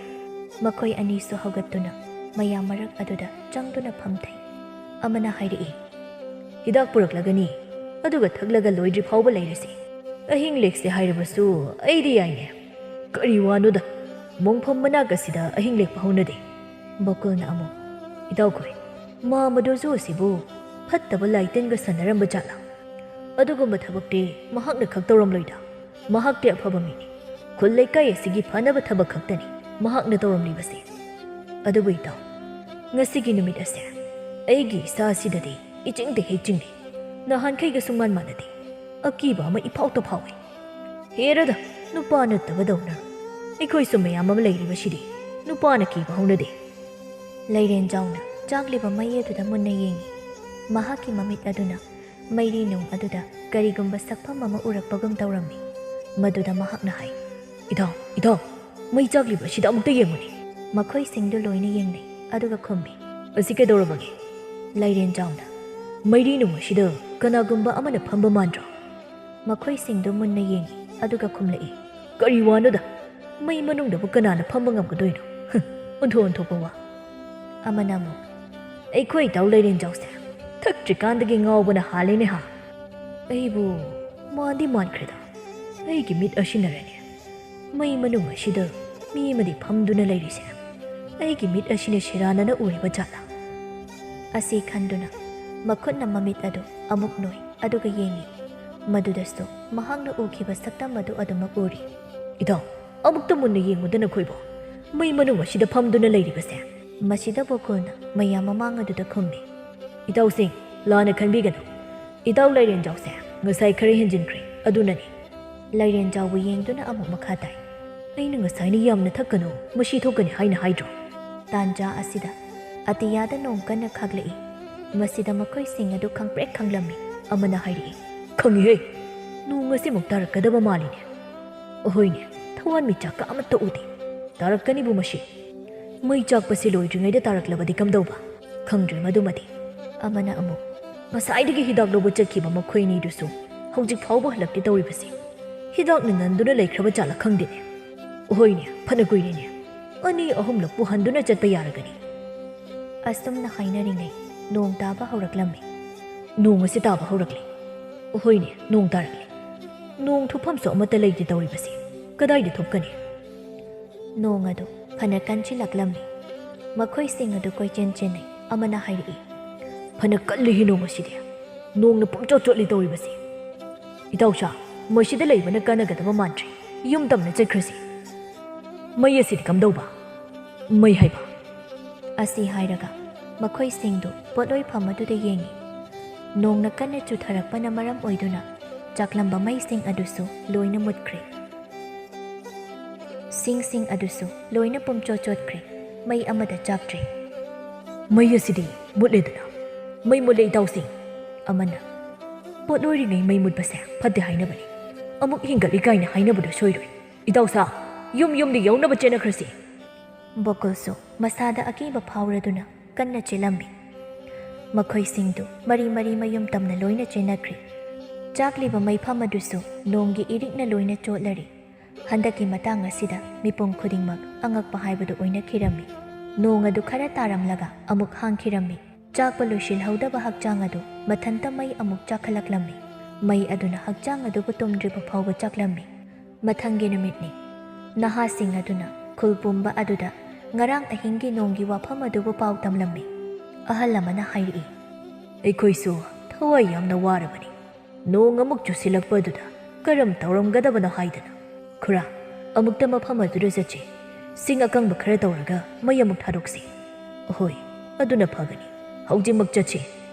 ꯃꯈꯣꯏ ꯑꯅꯤꯁꯨ ꯍꯧꯒꯠꯇꯨꯅ ꯃꯌꯥꯝ ꯃꯔꯛ ꯑꯗꯨꯗ ꯆꯪꯗꯨꯅ ꯐꯝꯊꯩ꯫ ꯑꯃꯅ ꯍꯥꯏꯔꯛꯏ, "ꯍꯤꯗꯥꯛ ꯄꯨꯔꯛꯂꯒꯅꯤ, ꯑꯗꯨꯒ ꯊꯛꯂꯒ ꯂꯣꯏꯗ꯭ꯔꯤ ꯐꯥꯎꯕ ꯂꯩꯔꯁꯤ꯫ ꯑꯍꯤꯡ ꯂꯦꯛꯁꯦ ꯍꯥꯏꯔꯕꯁꯨ ꯑꯩꯗꯤ ꯌꯥꯏꯅꯦ꯫" "ꯀꯔꯤ ꯋꯥꯅꯣꯗ, ꯃꯣꯡꯐꯝ ꯃꯅꯥꯛ ꯑꯁꯤꯗ ꯑꯍꯤꯡ ꯂꯦꯛꯄ ꯍꯧꯅꯗꯦ꯫" ꯕꯣꯀꯨꯜꯅ ꯑꯃꯨꯛ, "ꯏꯇꯥꯎꯈꯣꯏ, ꯃꯥꯃꯥ ꯗꯣꯖꯣ ꯑꯁꯤꯕꯨ ꯐꯠꯇꯕ ꯂꯥꯏꯇꯤꯟꯒ ꯁꯥꯟꯅꯔꯝꯕ ꯖꯥꯠꯂꯥ? ꯑꯗꯨꯒꯨꯝꯕ ꯊꯕꯛꯇꯤ ꯃꯍꯥꯛꯅ ꯈꯛ ꯇꯧꯔꯝꯂꯣꯏꯗ꯫ ꯃꯍꯥꯛꯇꯤ ꯑꯐꯕ ꯃꯤꯅꯤ꯫ ꯈꯨꯜ ꯂꯩꯀꯥꯏ ꯑꯁꯤꯒꯤ ꯐꯅꯕ ꯊꯕꯛ ꯈꯛꯇꯅꯤ ꯃꯍꯥꯛꯅ ꯇꯧꯔꯝꯂꯤꯕꯁꯦ꯫ ꯑꯗꯨꯕꯨ ꯏꯇꯥꯎ, ꯉꯁꯤꯒꯤ ꯅꯨꯃꯤꯠ ꯑꯁꯦ ꯑꯩꯒꯤ ꯏꯁꯥꯁꯤꯗꯗꯤ ꯏꯆꯤꯡꯗ ꯍꯦꯛ ꯆꯤꯡꯅꯩ꯫ ꯅꯍꯥꯟꯈꯩꯒ ꯁꯨꯡꯃꯥꯟ ꯃꯥꯟꯅꯗꯦ꯫ ꯑꯀꯤꯕ ꯑꯃ ꯏꯐꯥꯎꯇ ꯐꯥꯎꯏ꯫ ꯍꯦꯔꯥꯗ, ꯅꯨꯄꯥ ꯅꯠꯇꯕꯗꯧꯅ꯫ ꯑꯩꯈꯣꯏꯁꯨ ꯃꯌꯥꯝ ꯑꯃ ꯂꯩꯔꯤꯕꯁꯤꯗꯤ ꯅꯨꯄꯥꯅ ꯀꯤꯕ ꯍꯧꯅꯗꯦ꯫" ꯂꯩꯔꯦꯟꯖꯥꯎꯅ ꯆꯥꯛꯂꯤꯕ ꯃꯩ ꯑꯗꯨꯗ ꯃꯨꯟꯅ ꯌꯦꯡꯏ꯫ ꯃꯍꯥꯛꯀꯤ ꯃꯃꯤꯠ ꯑꯗꯨꯅ ꯃꯩꯔꯤ ꯅꯨꯡ ꯑꯗꯨꯗ ꯀꯔꯤꯒꯨꯝꯕ ꯁꯛꯐꯝ ꯑꯃ ꯎꯔꯛꯄꯒꯨꯝ ꯇꯧꯔꯝꯃꯤ꯫ ꯃꯗꯨꯗ ꯃꯍꯥꯛꯅ ꯍꯥꯏ, "ꯏꯇꯥꯎ, ꯏꯇꯥꯎ, ꯃꯩ ꯆꯥꯛꯂꯤꯕ ꯑꯁꯤꯗ ꯑꯃꯨꯛꯇ ꯌꯦꯡꯉꯨꯅꯦ꯫" ꯃꯈꯣꯏꯁꯤꯡꯗꯨ ꯂꯣꯏꯅ ꯌꯦꯡꯅꯩ, ꯑꯗꯨꯒ ꯈꯨꯝꯃꯤ, "ꯑꯁꯤ ꯀꯩꯗꯧꯔꯕꯒꯦ?" ꯂꯩꯔꯦꯟꯖꯥꯎꯅ, "ꯃꯩꯔꯤ ꯅꯨꯡ ꯑꯁꯤꯗ ꯀꯅꯥꯒꯨꯝꯕ ꯑꯃꯅ ꯐꯝꯕ ꯃꯥꯟꯗ꯭ꯔꯣ?" ꯃꯈꯣꯏꯁꯤꯡꯗꯨ ꯃꯨꯟꯅ ꯌꯦꯡꯉꯤ, ꯑꯗꯨꯒ ꯈꯨꯝꯂꯛꯏ, "ꯀꯔꯤ ꯋꯥꯅꯣꯗ? ꯃꯩ ꯃꯅꯨꯡꯗꯕꯨ ꯀꯅꯥꯅ ꯐꯝꯕ ꯉꯝꯒꯗꯣꯏꯅꯣ? ꯍꯨꯝ, ꯑꯣꯟꯊꯣꯛ ꯑꯣꯟꯊꯣꯛꯄ ꯋꯥ!" ꯑꯃꯅ ꯑꯃꯨꯛ, "ꯑꯩꯈꯣꯏ ꯏꯇꯥꯎ ꯂꯩꯔꯦꯟꯖꯥꯎꯁꯦ ꯊꯛꯇ꯭ꯔꯤꯀꯥꯟꯗꯒꯤ ꯉꯥꯎꯕꯅ ꯍꯥꯜꯂꯦꯅꯦ ꯍꯥ? ꯑꯩꯕꯨ ꯃꯥꯟꯗꯤ ꯃꯥꯟꯈ꯭ꯔꯦꯗ꯫ ꯑꯩꯒꯤ ꯃꯤꯠ ꯑꯁꯤꯅꯔꯅꯦ ꯃꯩ ꯃꯅꯨꯡ ꯑꯁꯤꯗ ꯃꯤ ꯑꯃꯗꯤ ꯐꯝꯗꯨꯅ ꯂꯩꯔꯤꯁꯦ꯫ ꯑꯩꯒꯤ ꯃꯤꯠ ꯑꯁꯤꯅ ꯁꯦꯔꯥꯟꯅꯅ ꯎꯔꯤꯕ ꯖꯥꯠꯂꯥ?" ꯑꯁꯤ ꯈꯟꯗꯨꯅ ꯃꯈꯨꯠꯅ ꯃꯃꯤꯠ ꯑꯗꯨ ꯑꯃꯨꯛ ꯅꯣꯏ, ꯑꯗꯨꯒ ꯌꯦꯡꯉꯤ꯫ ꯃꯗꯨꯗꯁꯨ ꯃꯍꯥꯛꯅ ꯎꯈꯤꯕ ꯁꯛꯇꯝ ꯑꯗꯨ ꯑꯗꯨꯃꯛ ꯎꯔꯤ꯫ "ꯏꯇꯥꯎ, ꯑꯃꯨꯛꯇ ꯃꯨꯟꯅ ꯌꯦꯡꯉꯨꯗ ꯅꯈꯣꯏꯕꯣ꯫ ꯃꯩ ꯃꯅꯨꯡ ꯑꯁꯤꯗ ꯐꯝꯗꯨꯅ ꯂꯩꯔꯤꯕꯁꯦ?" ꯃꯁꯤꯗ ꯕꯣꯀꯨꯜꯅ ꯃꯌꯥꯝ ꯃꯃꯥꯡ ꯑꯗꯨꯗ ꯈꯨꯝꯃꯤ, "ꯏꯇꯥꯎꯁꯤꯡ, ꯂꯥꯟꯅ ꯈꯟꯕꯤꯒꯅꯨ꯫ ꯏꯇꯥꯎ ꯂꯩꯔꯦꯟꯖꯥꯎꯁꯦ ꯉꯁꯥꯏ ꯈꯔ ꯍꯦꯟꯖꯤꯟꯈ꯭ꯔꯦ, ꯑꯗꯨꯅꯅꯤ꯫" ꯂꯩꯔꯦꯟꯖꯥꯎꯕꯨ ꯌꯦꯡꯗꯨꯅ ꯑꯃꯨꯛ ꯃꯈꯥ ꯇꯥꯏ, "ꯑꯩꯅ ꯉꯁꯥꯏꯅ ꯌꯥꯝꯅ ꯊꯛꯀꯅꯨ, ꯃꯁꯤ ꯊꯣꯛꯀꯅꯤ ꯍꯥꯏꯅ ꯍꯥꯏꯗ꯭ꯔꯣ?" ꯇꯥꯟꯖꯥ ꯑꯁꯤꯗ ꯑꯇꯤꯌꯥꯗ ꯅꯣꯡ ꯀꯟꯅ ꯈꯥꯛꯂꯛꯏ꯫ ꯃꯁꯤꯗ ꯃꯈꯣꯏꯁꯤꯡ ꯑꯗꯨ ꯈꯪꯄ꯭ꯔꯦꯛ ꯈꯪꯂꯝꯃꯤ꯫ ꯑꯃꯅ ꯍꯥꯏꯔꯛꯏ, "ꯈꯪꯉꯤꯍꯦ, ꯅꯣꯡ ꯑꯁꯤꯃꯨꯛ ꯇꯥꯔꯛꯀꯗꯕ ꯃꯥꯜꯂꯤꯅꯦ꯫ ꯑꯍꯣꯏꯅꯦ, ꯊꯋꯥꯟꯃꯤꯆꯥꯛꯀ ꯑꯃꯠꯇ ꯎꯗꯦ꯫ ꯇꯥꯔꯛꯀꯅꯤꯕꯨ ꯃꯁꯤ꯫ ꯃꯩ ꯆꯥꯛꯄꯁꯤ ꯂꯣꯏꯗ꯭ꯔꯤꯉꯩꯗ ꯇꯥꯔꯛꯂꯕꯗꯤ ꯀꯝꯗꯧꯕ? ꯈꯪꯗ꯭ꯔꯦ ꯃꯗꯨꯃꯗꯤ꯫" ꯑꯃꯅ ꯑꯃꯨꯛ, "ꯉꯁꯥꯏꯗꯒꯤ ꯍꯤꯗꯥꯛ ꯂꯧꯕ ꯆꯠꯈꯤꯕ ꯃꯈꯣꯏ ꯑꯅꯤꯗꯨꯁꯨ ꯍꯧꯖꯤꯛ ꯐꯥꯎꯕ ꯍꯜꯂꯛꯇꯦ ꯇꯧꯔꯤꯕꯁꯤ꯫ ꯍꯤꯗꯥꯛꯅ ꯅꯟꯗꯨꯅ ꯂꯩꯈ꯭ꯔꯕ ꯖꯥꯠꯂ ꯈꯪꯗꯦꯅꯦ꯫ ꯑꯍꯣꯏꯅꯦ, ꯐꯅ ꯀꯨꯏꯔꯦꯅꯦ꯫ ꯑꯅꯤ ꯑꯍꯨꯝꯂꯛꯄꯨ ꯍꯟꯗꯨꯅ ꯆꯠꯄ ꯌꯥꯔꯒꯅꯤ꯫" ꯑꯁꯨꯝꯅ ꯍꯥꯏꯅꯔꯤꯉꯩ ꯅꯣꯡ ꯇꯥꯕ ꯍꯧꯔꯛꯂꯝꯃꯤ꯫ "ꯅꯣꯡ ꯑꯁꯤ ꯇꯥꯕ ꯍꯧꯔꯛꯂꯦ꯫ ꯑꯍꯣꯏꯅꯦ, ꯅꯣꯡ ꯇꯥꯔꯛꯂꯦ꯫ ꯅꯣꯡ ꯊꯨꯞꯐꯝꯁꯨ ꯑꯃꯠꯇ ꯂꯩꯇꯦ ꯇꯧꯔꯤꯕꯁꯤ꯫ ꯀꯗꯥꯏꯗ ꯊꯨꯞꯀꯅꯤ?" ꯅꯣꯡ ꯑꯗꯨ ꯐꯅ ꯀꯟꯁꯤꯜꯂꯛꯂꯝꯃꯤ꯫ ꯃꯈꯣꯏꯁꯤꯡ ꯑꯗꯨ ꯀꯣꯏꯆꯦꯟ ꯆꯦꯟꯅꯩ꯫ ꯑꯃꯅ ꯍꯥꯏꯔꯛꯏ, "ꯐꯅ ꯀꯜꯂꯤꯍꯦ ꯅꯣꯡ ꯑꯁꯤꯗꯤ꯫ ꯅꯣꯡꯅ ꯄꯨꯡꯆꯣꯠ ꯆꯣꯠꯂꯤ ꯇꯧꯔꯤꯕꯁꯤ꯫ ꯏꯇꯥꯎꯁꯥ, ꯃꯁꯤꯗ ꯂꯩꯕꯅ ꯀꯥꯟꯅꯒꯗꯕ ꯃꯥꯟꯗ꯭ꯔꯦ꯫ ꯌꯨꯝ ꯇꯝꯅ ꯆꯠꯈ꯭ꯔꯁꯤ꯫ ꯃꯩ ꯑꯁꯤꯗꯤ ꯀꯝꯗꯧꯕ? ꯃꯩ ꯍꯥꯏꯕ?" ꯑꯁꯤ ꯍꯥꯏꯔꯒ ꯃꯈꯣꯏꯁꯤꯡꯗꯨ ꯄꯣꯠꯂꯣꯏꯐꯝ ꯑꯗꯨꯗ ꯌꯦꯡꯉꯤ꯫ ꯅꯣꯡꯅ ꯀꯟꯅ ꯆꯨꯊꯔꯛꯄꯅ ꯃꯔꯝ ꯑꯣꯏꯗꯨꯅ ꯆꯥꯛꯂꯝꯕ ꯃꯩꯁꯤꯡ ꯑꯗꯨꯁꯨ ꯂꯣꯏꯅ ꯃꯨꯠꯈ꯭ꯔꯦ꯫ ꯁꯤꯡꯁꯤꯡ ꯑꯗꯨꯁꯨ ꯂꯣꯏꯅ ꯄꯨꯝꯆꯣꯠ ꯆꯣꯠꯈ꯭ꯔꯦ꯫ ꯃꯩ ꯑꯃꯗ ꯆꯥꯛꯇ꯭ꯔꯦ꯫ "ꯃꯩ ꯑꯁꯤꯗꯤ ꯃꯨꯠꯂꯦꯗꯅ꯫ ꯃꯩ ꯃꯨꯠꯂꯦ ꯏꯇꯥꯎꯁꯤꯡ꯫" ꯑꯃꯅ, "ꯄꯣꯠ ꯂꯣꯏꯔꯤꯉꯩ ꯃꯩ ꯃꯨꯠꯄꯁꯦ ꯐꯠꯇꯦ ꯍꯥꯏꯅꯕꯅꯤ꯫ ꯑꯃꯨꯛ ꯍꯤꯡꯒꯠꯂꯤ ꯀꯥꯏꯅ ꯍꯥꯏꯅꯕꯗꯣ ꯁꯣꯏꯔꯣꯏ꯫ ꯏꯇꯥꯎꯁꯥ, ꯌꯨꯝ ꯌꯨꯝꯗ ꯌꯧꯅꯕ ꯆꯦꯟꯅꯈ꯭ꯔꯁꯤ꯫" ꯕꯣꯀꯨꯜꯁꯨ ꯃꯁꯥꯗ ꯑꯀꯤꯕ ꯐꯥꯎꯔꯗꯨꯅ ꯀꯟꯅ ꯆꯦꯜꯂꯝꯃꯤ꯫ ꯃꯈꯣꯏꯁꯤꯡꯗꯨ ꯃꯔꯤ ꯃꯔꯤ ꯃꯌꯨꯝ ꯇꯝꯅ ꯂꯣꯏꯅ ꯆꯦꯟꯅꯈ꯭ꯔꯦ꯫ ꯆꯥꯛꯂꯤꯕ ꯃꯩꯐꯝ ꯑꯗꯨꯁꯨ ꯅꯣꯡꯒꯤ ꯏꯔꯤꯛꯅ ꯂꯣꯏꯅ ꯆꯣꯠꯂꯔꯦ꯫ ꯍꯟꯗꯛꯀꯤ ꯃꯇꯥꯡ ꯑꯁꯤꯗ ꯃꯤꯄꯨꯝ ꯈꯨꯗꯤꯡꯃꯛ ꯑꯉꯛꯄ ꯍꯥꯏꯕꯗꯨ ꯑꯣꯏꯅꯈꯤꯔꯝꯃꯤ꯫ ꯅꯣꯡ ꯑꯗꯨ ꯈꯔ ꯇꯥꯔꯝꯂꯒ ꯑꯃꯨꯛ ꯍꯥꯡꯈꯤꯔꯝꯃꯤ꯫ ꯆꯥꯛꯄ ꯂꯣꯏꯁꯤꯜꯍꯧꯗꯕ ꯍꯛꯆꯥꯡ ꯑꯗꯨ ꯃꯊꯟꯇ ꯃꯩ ꯑꯃꯨꯛ ꯆꯥꯛꯈꯠꯂꯛꯂꯝꯃꯤ꯫ ꯃꯩ ꯑꯗꯨꯅ ꯍꯛꯆꯥꯡ ꯑꯗꯨꯕꯨ ꯇꯨꯝꯗ꯭ꯔꯤꯕ ꯐꯥꯎꯕ ꯆꯥꯛꯂꯝꯃꯤ꯫ ꯃꯊꯪꯒꯤ ꯅꯨꯃꯤꯠꯅꯤ꯫ ꯅꯍꯥꯁꯤꯡ ꯑꯗꯨꯅ ꯈꯨꯜ ꯄꯨꯝꯕ ꯑꯗꯨꯗ ꯉꯔꯥꯡ ꯑꯍꯤꯡꯒꯤ ꯅꯣꯡꯒꯤ ꯋꯥꯐꯝ ꯑꯗꯨꯕꯨ ꯄꯥꯎ ꯇꯝꯂꯝꯃꯤ꯫ ꯑꯍꯜ ꯑꯃꯅ ꯍꯥꯏꯔꯛꯏ, "ꯑꯩꯈꯣꯏꯁꯨ ꯊꯋꯥꯏ ꯌꯥꯝꯅ ꯋꯥꯔꯕꯅꯤ꯫ ꯅꯣꯡ ꯑꯃꯨꯛ ꯆꯨꯁꯤꯜꯂꯛꯄ ꯑꯗꯨꯗ ꯀꯔꯝ ꯇꯧꯔꯝꯒꯗꯕꯅꯣ ꯍꯥꯏꯗꯅ꯫ ꯈꯨꯔꯥ, ꯑꯃꯨꯛꯇ ꯃꯐꯝ ꯑꯗꯨꯗ ꯆꯠꯁꯤ꯫ ꯁꯤꯡ ꯑꯀꯪꯕ ꯈꯔ ꯇꯧꯔꯒ ꯃꯩ ꯑꯃꯨꯛ ꯊꯥꯗꯣꯛꯁꯤ꯫" "ꯍꯣꯏ, ꯑꯗꯨꯅ ꯐꯒꯅꯤ꯫ ꯍꯧꯖꯤꯛꯃꯛ ꯆꯠꯁꯤ꯫"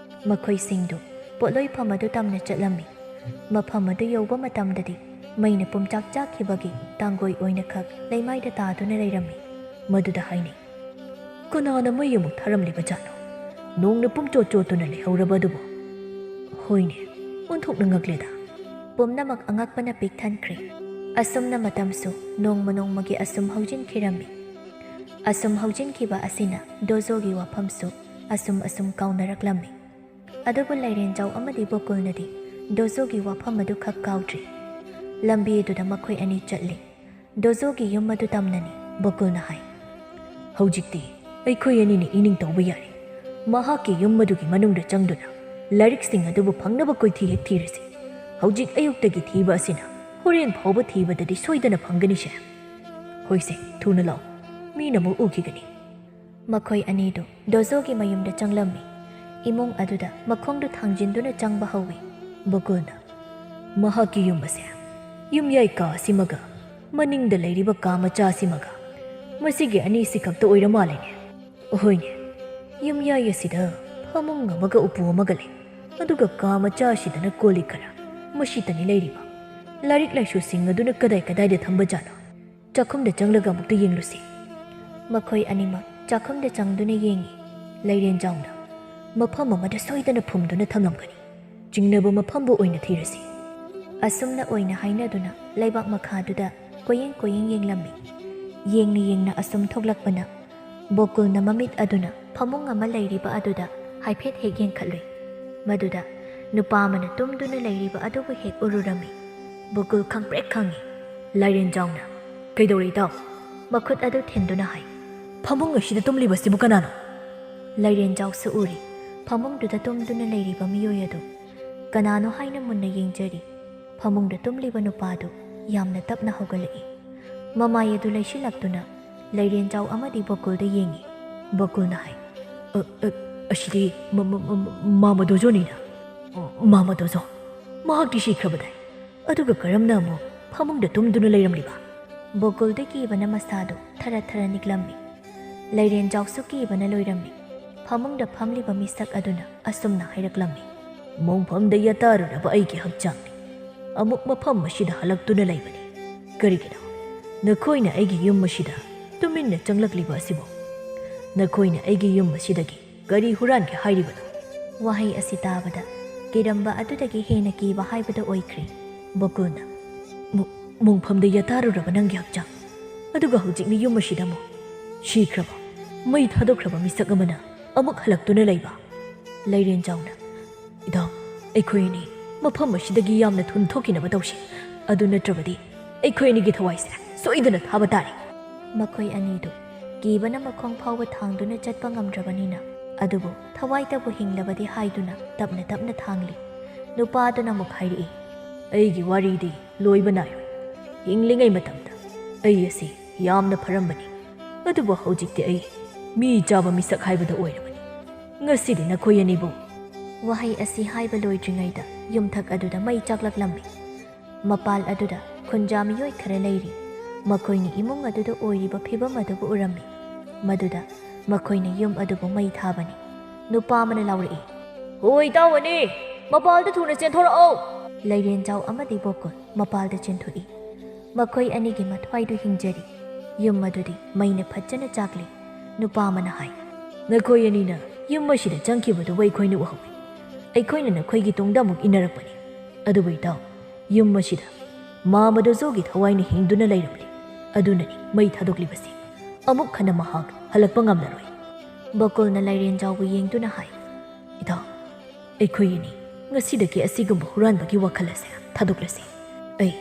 ꯃꯈꯣꯏꯁꯤꯡꯗꯨ ꯄꯣꯠꯂꯣꯏꯐꯝ ꯑꯗꯨ ꯇꯝꯅ ꯆꯠꯂꯝꯃꯤ꯫ ꯃꯐꯝ ꯑꯗꯨ ꯌꯧꯕ ꯃꯇꯝꯗꯗꯤ ꯃꯩꯅ ꯄꯨꯝꯆꯥꯛ ꯆꯥꯛꯈꯤꯕꯒꯤ ꯇꯥꯡꯒꯣꯏ ꯑꯣꯏꯅ ꯈꯛ ꯂꯩꯃꯥꯏꯗ ꯇꯥꯗꯨꯅ ꯂꯩꯔꯝꯃꯤ꯫ ꯃꯗꯨꯗ ꯍꯥꯏꯅꯩ, "ꯀꯅꯥꯅ ꯃꯩ ꯑꯃꯨꯛ ꯊꯥꯔꯝꯂꯤꯕ ꯖꯥꯠꯅꯣ? ꯅꯣꯡꯅ ꯄꯨꯝꯆꯣꯠ ꯆꯣꯠꯇꯨꯅ ꯂꯩꯍꯧꯔꯕ ꯑꯗꯨꯕꯨ?" "ꯍꯣꯏꯅꯦ, ꯑꯣꯟꯊꯣꯛꯅ ꯉꯛꯂꯦꯗ꯫" ꯄꯨꯝꯅꯃꯛ ꯑꯉꯛꯄꯅ ꯄꯤꯛ ꯊꯟꯈ꯭ꯔꯦ꯫ ꯑꯁꯨꯝꯅ ꯃꯇꯝꯁꯨ ꯅꯣꯡꯃ ꯅꯣꯡꯃꯒꯤ ꯑꯁꯨꯝ ꯍꯧꯖꯤꯟꯈꯤꯔꯝꯃꯤ꯫ ꯑꯁꯨꯝ ꯍꯧꯖꯤꯟꯈꯤꯕ ꯑꯁꯤꯅ ꯗꯣꯖꯣꯒꯤ ꯋꯥꯐꯝꯁꯨ ꯑꯁꯨꯝ ꯑꯁꯨꯝ ꯀꯥꯎꯅꯔꯛꯂꯝꯃꯤ꯫ ꯑꯗꯨꯕꯨ ꯂꯥꯏꯔꯦꯟꯖꯥꯎ ꯑꯃꯗꯤ ꯕꯣꯀꯨꯜꯅꯗꯤ ꯗꯣꯖꯣꯒꯤ ꯋꯥꯐꯝ ꯑꯗꯨ ꯈꯛ ꯀꯥꯎꯗ꯭ꯔꯤ꯫ ꯂꯝꯕꯤ ꯑꯗꯨꯗ ꯃꯈꯣꯏ ꯑꯅꯤ ꯆꯠꯂꯤ꯫ ꯗꯣꯖꯣꯒꯤ ꯌꯨꯝ ꯑꯗꯨ ꯇꯝꯅꯅꯤ꯫ ꯕꯣꯀꯨꯜꯅ ꯍꯥꯏ, "ꯍꯧꯖꯤꯛꯇꯤ ꯑꯩꯈꯣꯏ ꯑꯅꯤꯅ ꯏꯅꯤꯡ ꯇꯧꯕ ꯌꯥꯔꯦ꯫ ꯃꯍꯥꯛꯀꯤ ꯌꯨꯝ ꯑꯗꯨꯒꯤ ꯃꯅꯨꯡꯗ ꯆꯪꯗꯨꯅ ꯂꯥꯏꯔꯤꯛꯁꯤꯡ ꯑꯗꯨꯕꯨ ꯐꯪꯅꯕ ꯀꯣꯏꯊꯤ ꯍꯦꯛ ꯊꯤꯔꯁꯤ꯫ ꯍꯧꯖꯤꯛ ꯑꯌꯨꯛꯇꯒꯤ ꯊꯤꯕ ꯑꯁꯤꯅ ꯍꯣꯔꯦꯟ ꯐꯥꯎꯕ ꯊꯤꯕꯗꯗꯤ ꯁꯣꯏꯗꯅ ꯐꯪꯒꯅꯤꯁꯦ꯫ ꯍꯣꯏꯁꯦ, ꯊꯨꯅ ꯂꯥꯛꯑꯣ꯫ ꯃꯤꯅ ꯑꯃꯨꯛ ꯎꯈꯤꯒꯅꯤ꯫" ꯃꯈꯣꯏ ꯑꯅꯤꯗꯨ ꯗꯣꯖꯣꯒꯤ ꯃꯌꯨꯝꯗ ꯆꯪꯂꯝꯃꯤ꯫ ꯏꯃꯨꯡ ꯑꯗꯨꯗ ꯃꯈꯣꯡꯗꯨ ꯊꯥꯡꯖꯤꯟꯗꯨꯅ ꯆꯪꯕ ꯍꯧꯏ꯫ ꯕꯣꯀꯨꯜꯅ, "ꯃꯍꯥꯛꯀꯤ ꯌꯨꯝ ꯑꯁꯦ ꯌꯨꯝꯌꯥꯏ ꯀꯥ ꯑꯁꯤꯃꯒ ꯃꯅꯤꯡꯗ ꯂꯩꯔꯤꯕ ꯀꯥ ꯃꯆꯥ ꯑꯁꯤꯃꯒ, ꯃꯁꯤꯒꯤ ꯑꯅꯤꯁꯤ ꯈꯛꯇ ꯑꯣꯏꯔ ꯃꯥꯜꯂꯦꯅꯦ꯫ ꯑꯍꯣꯏꯅꯦ, ꯌꯨꯝꯌꯥꯏ ꯑꯁꯤꯗ ꯐꯃꯨꯡ ꯑꯃꯒ ꯎꯄꯨ ꯑꯃꯒ ꯂꯩ꯫ ꯑꯗꯨꯒ ꯀꯥ ꯃꯆꯥ ꯑꯁꯤꯗꯅ ꯀꯣꯜꯂꯤꯛ ꯈꯔ, ꯃꯁꯤꯇꯅꯤ ꯂꯩꯔꯤꯕ꯫ ꯂꯥꯏꯔꯤꯛ ꯂꯥꯏꯁꯨꯁꯤꯡ ꯑꯗꯨꯅ ꯀꯗꯥꯏ ꯀꯗꯥꯏꯗ ꯊꯝꯕ ꯖꯥꯠꯅꯣ? ꯆꯥꯛꯈꯨꯝꯗ ꯆꯪꯂꯒ ꯑꯃꯨꯛꯇ ꯌꯦꯡꯂꯨꯁꯤ꯫" ꯃꯈꯣꯏ ꯑꯅꯤꯃꯛ ꯆꯥꯛꯈꯨꯝꯗ ꯆꯪꯗꯨꯅ ꯌꯦꯡꯉꯤ꯫ ꯂꯩꯔꯦꯟꯖꯥꯎꯅ, "ꯃꯐꯝ ꯑꯃꯗ ꯁꯣꯏꯗꯅ ꯐꯨꯝꯗꯨꯅ ꯊꯝꯂꯝꯒꯅꯤ꯫ ꯆꯤꯡꯅꯕ ꯃꯐꯝꯕꯨ ꯑꯣꯏꯅ ꯊꯤꯔꯁꯤ꯫" ꯑꯁꯨꯝꯅ ꯑꯣꯏꯅ ꯍꯥꯏꯅꯗꯨꯅ ꯂꯩꯕꯥꯛ ꯃꯈꯥꯗꯨꯗ ꯀꯣꯏꯌꯦꯡ ꯀꯣꯏꯌꯦꯡ ꯌꯦꯡꯂꯝꯃꯤ꯫ ꯌꯦꯡꯅ ꯌꯦꯡꯅ ꯑꯁꯨꯝ ꯊꯣꯛꯂꯛꯄꯅ ꯕꯣꯀꯨꯜꯅ ꯃꯃꯤꯠ ꯑꯗꯨꯅ ꯐꯃꯨꯡ ꯑꯃ ꯂꯩꯔꯤꯕ ꯑꯗꯨꯗ ꯍꯥꯏꯐꯦꯠ ꯍꯦꯛ ꯌꯦꯡꯈꯠꯂꯨꯏ꯫ ꯃꯗꯨꯗ ꯅꯨꯄꯥ ꯑꯃꯅ ꯇꯨꯝꯗꯨꯅ ꯂꯩꯔꯤꯕ ꯑꯗꯨꯕꯨ ꯍꯦꯛ ꯎꯔꯨꯔꯝꯃꯤ꯫ ꯕꯨꯀꯨꯜ ꯈꯪꯄ꯭ꯔꯦꯛ ꯈꯪꯉꯤ꯫ ꯂꯥꯏꯔꯦꯟꯖꯥꯎꯅ, "ꯀꯩꯗꯧꯔꯦ ꯏꯇꯥꯎ?" ꯃꯈꯨꯠ ꯑꯗꯨ ꯊꯤꯟꯗꯨꯅ ꯍꯥꯏ, "ꯐꯃꯨꯡ ꯑꯁꯤꯗ ꯇꯨꯝꯂꯤꯕꯁꯤꯕꯨ ꯀꯅꯥꯅꯣ?" ꯂꯥꯏꯔꯦꯟꯖꯥꯎꯁꯨ ꯎꯔꯤ꯫ ꯐꯃꯨꯡꯗꯨꯗ ꯇꯨꯝꯗꯨꯅ ꯂꯩꯔꯤꯕ ꯃꯤꯑꯣꯏ ꯑꯗꯨ ꯀꯅꯥꯅꯣ ꯍꯥꯏꯅ ꯃꯨꯟꯅ ꯌꯦꯡꯖꯔꯤ꯫ ꯐꯃꯨꯡꯗ ꯇꯨꯝꯂꯤꯕ ꯅꯨꯄꯥꯗꯨ ꯌꯥꯝꯅ ꯇꯞꯅ ꯍꯧꯒꯠꯂꯛꯏ꯫ ꯃꯃꯥꯏ ꯑꯗꯨ ꯂꯩꯁꯤꯜꯂꯛꯇꯨꯅ ꯂꯥꯏꯔꯦꯟꯖꯥꯎ ꯑꯃꯗꯤ ꯕꯣꯀꯨꯜꯗ ꯌꯦꯡꯉꯤ꯫ ꯕꯣꯀꯨꯜꯅ ꯍꯥꯏ, "ꯑ, ꯑ, ꯑꯁꯤꯗꯤ ꯃ-, ꯃ-, ꯃ-, ꯃ-, ꯃꯥꯃ ꯗꯣꯖꯣꯅꯤꯅ꯫ ꯃꯥꯃ ꯗꯣꯖꯣ, ꯃꯍꯥꯛꯇꯤ ꯁꯤꯈ꯭ꯔꯕꯗꯥꯏ꯫ ꯑꯗꯨꯒ ꯀꯔꯝꯅ ꯑꯃꯨꯛ ꯐꯃꯨꯡꯗ ꯇꯨꯝꯗꯨꯅ ꯂꯩꯔꯝꯂꯤꯕ?" ꯕꯣꯀꯨꯜꯗ ꯀꯤꯕꯅ ꯃꯁꯥꯗꯨ ꯊꯔ ꯊꯔ ꯅꯤꯛꯂꯝꯃꯤ꯫ ꯂꯥꯏꯔꯦꯟꯖꯥꯎꯁꯨ ꯀꯤꯕꯅ ꯂꯣꯏꯔꯝꯃꯤ꯫ ꯐꯃꯨꯡꯗ ꯐꯝꯂꯤꯕ ꯃꯤꯁꯛ ꯑꯗꯨꯅ ꯑꯁꯨꯝꯅ ꯍꯥꯏꯔꯛꯂꯝꯃꯤ, "ꯃꯣꯡꯐꯝꯗ ꯌꯥꯇꯥꯔꯨꯔꯕ ꯑꯩꯒꯤ ꯍꯛꯆꯥꯡꯅꯤ꯫ ꯑꯃꯨꯛ ꯃꯐꯝ ꯑꯁꯤꯗ ꯍꯜꯂꯛꯇꯨꯅ ꯂꯩꯕꯅꯤ꯫ ꯀꯔꯤꯒꯤꯅꯣ ꯅꯈꯣꯏꯅ ꯑꯩꯒꯤ ꯌꯨꯝ ꯑꯁꯤꯗ ꯇꯨꯃꯤꯟꯅ ꯆꯪꯂꯛꯂꯤꯕ ꯑꯁꯤꯕꯨ? ꯅꯈꯣꯏꯅ ꯑꯩꯒꯤ ꯌꯨꯝ ꯑꯁꯤꯗꯒꯤ ꯀꯔꯤ ꯍꯨꯔꯥꯟꯒꯦ ꯍꯥꯏꯔꯤꯕꯅꯣ?" ꯋꯥꯍꯩ ꯑꯁꯤ ꯇꯥꯕꯗ ꯀꯤꯔꯝꯕ ꯑꯗꯨꯗꯒꯤ ꯍꯦꯟꯅ ꯀꯤꯕ ꯍꯥꯏꯕꯗꯨ ꯑꯣꯏꯈ꯭ꯔꯦ꯫ ꯕꯣꯀꯨꯜꯅ, "ꯃꯨ-, ꯃꯣꯡꯐꯝꯗ ꯌꯥꯇꯥꯔꯨꯔꯕ ꯅꯪꯒꯤ ꯍꯛꯆꯥꯡ, ꯑꯗꯨꯒ ꯍꯧꯖꯤꯛꯅ ꯌꯨꯝ ꯑꯁꯤꯗ ꯑꯃꯨꯛ ꯁꯤꯈ꯭ꯔꯕ, ꯃꯩ ꯊꯥꯗꯣꯛꯈ꯭ꯔꯕ ꯃꯤꯁꯛ ꯑꯃꯅ ꯑꯃꯨꯛ ꯍꯜꯂꯛꯇꯨꯅ ꯂꯩꯕ?" ꯂꯥꯏꯔꯦꯟꯖꯥꯎꯅ, "ꯏꯇꯥꯎ, ꯑꯩꯈꯣꯏ ꯑꯅꯤ ꯃꯐꯝ ꯑꯁꯤꯗꯒꯤ ꯌꯥꯝꯅ ꯊꯨꯅ ꯊꯣꯛꯈꯤꯅꯕ ꯇꯧꯁꯤ꯫ ꯑꯗꯨ ꯅꯠꯇ꯭ꯔꯕꯗꯤ ꯑꯩꯈꯣꯏ ꯑꯅꯤꯒꯤ ꯊꯋꯥꯏꯁꯦ ꯁꯣꯏꯗꯅ ꯊꯥꯕ ꯇꯥꯔꯦ꯫" ꯃꯈꯣꯏ ꯑꯅꯤꯗꯨ ꯀꯤꯕꯅ ꯃꯈꯣꯡ ꯐꯥꯎꯕ ꯊꯥꯡꯗꯨꯅ ꯆꯠꯄ ꯉꯝꯗ꯭ꯔꯕꯅꯤꯅ, ꯑꯗꯨꯕꯨ ꯊꯋꯥꯏꯗꯕꯨ ꯍꯤꯡꯂꯕꯗꯤ ꯍꯥꯏꯗꯨꯅ ꯇꯞꯅ ꯇꯞꯅ ꯊꯥꯡꯂꯤ꯫ ꯅꯨꯄꯥꯗꯨꯅ ꯑꯃꯨꯛ ꯍꯥꯏꯔꯛꯏ, "ꯑꯩꯒꯤ ꯋꯥꯔꯤꯗꯤ ꯂꯣꯏꯕ ꯅꯥꯏꯔꯣꯏ꯫ ꯍꯤꯡꯂꯤꯉꯩ ꯃꯇꯝꯗ ꯑꯩ ꯑꯁꯤ ꯌꯥꯝꯅ ꯐꯔꯝꯕꯅꯤ, ꯑꯗꯨꯕꯨ ꯍꯧꯖꯤꯛꯇꯤ ꯑꯩ ꯃꯤ ꯆꯥꯕ ꯃꯤꯁꯛ ꯍꯥꯏꯕꯗꯨ ꯑꯣꯏꯔꯕꯅꯤ꯫ ꯉꯁꯤꯗꯤ ꯅꯈꯣꯏ ꯑꯅꯤꯕꯨ꯫" ꯋꯥꯍꯩ ꯑꯁꯤ ꯍꯥꯏꯕ ꯂꯣꯏꯗ꯭ꯔꯤꯉꯩꯗ ꯌꯨꯝꯊꯛ ꯑꯗꯨꯗ ꯃꯩ ꯆꯥꯛꯂꯛꯂꯝꯃꯤ꯫ ꯃꯄꯥꯜ ꯑꯗꯨꯗ ꯈꯨꯟꯖꯥ ꯃꯤꯑꯣꯏ ꯈꯔ ꯂꯩꯔꯤ꯫ ꯃꯈꯣꯏꯅ ꯏꯃꯨꯡ ꯑꯗꯨꯗ ꯑꯣꯏꯔꯤꯕ ꯐꯤꯚꯝ ꯑꯗꯨꯕꯨ ꯎꯔꯝꯃꯤ꯫ ꯃꯗꯨꯗ ꯃꯈꯣꯏꯅ ꯌꯨꯝ ꯑꯗꯨꯕꯨ ꯃꯩ ꯊꯥꯕꯅꯤ꯫ ꯅꯨꯄꯥ ꯑꯃꯅ ꯂꯥꯎꯔꯛꯏ, "ꯍꯣꯏ, ꯏꯇꯥꯎ ꯑꯅꯤ, ꯃꯄꯥꯜꯗ ꯊꯨꯅ ꯆꯦꯟꯊꯣꯔꯛꯑꯣ!" ꯂꯥꯏꯔꯦꯟꯖꯥꯎ ꯑꯃꯗꯤ ꯕꯣꯀꯨꯜ ꯃꯄꯥꯜꯗ ꯆꯦꯟꯊꯣꯛꯏ꯫ ꯃꯈꯣꯏ ꯑꯅꯤꯒꯤ ꯃꯊ꯭ꯋꯥꯏꯗꯨ ꯍꯤꯡꯖꯔꯤ꯫ ꯌꯨꯝ ꯑꯗꯨꯗꯤ ꯃꯩꯅ ꯐꯖꯅ ꯆꯥꯛꯂꯤ꯫ ꯅꯨꯄꯥ ꯑꯃꯅ ꯍꯥꯏ, "ꯅꯈꯣꯏ ꯑꯅꯤꯅ ꯌꯨꯝ ꯑꯁꯤꯗ ꯆꯪꯈꯤꯕꯗꯨꯕꯨ ꯑꯩꯈꯣꯏꯅ ꯎꯍꯧꯏ꯫ ꯑꯩꯈꯣꯏꯅ ꯅꯈꯣꯏꯒꯤ ꯇꯨꯡꯗ ꯑꯃꯨꯛ ꯏꯟꯅꯔꯛꯄꯅꯤ꯫ ꯑꯗꯨꯕꯨ ꯏꯇꯥꯎ, ꯌꯨꯝ ꯑꯁꯤꯗ ꯃꯥꯃ ꯗꯣꯖꯣꯒꯤ ꯊꯋꯥꯏꯅ ꯍꯤꯡꯗꯨꯅ ꯂꯩꯔꯝꯂꯤ꯫ ꯑꯗꯨꯅꯅꯤ ꯃꯩ ꯊꯥꯗꯣꯛꯂꯤꯕꯁꯤ꯫ ꯑꯃꯨꯛ ꯍꯟꯅ ꯃꯍꯥꯛ ꯍꯜꯂꯛꯄ ꯉꯝꯂꯔꯣꯏ꯫" ꯕꯣꯀꯨꯜꯅ ꯂꯥꯏꯔꯦꯟꯖꯥꯎꯕꯨ ꯌꯦꯡꯗꯨꯅ ꯍꯥꯏ, ꯏꯇꯥꯎ, ꯑꯩꯈꯣꯏ ꯑꯅꯤ ꯉꯁꯤꯗꯒꯤ ꯑꯁꯤꯒꯨꯝꯕ ꯍꯨꯔꯥꯟꯕꯒꯤ ꯋꯥꯈꯜ ꯑꯁꯦ ꯊꯥꯗꯣꯛꯂꯁꯤ꯫ ꯑꯩ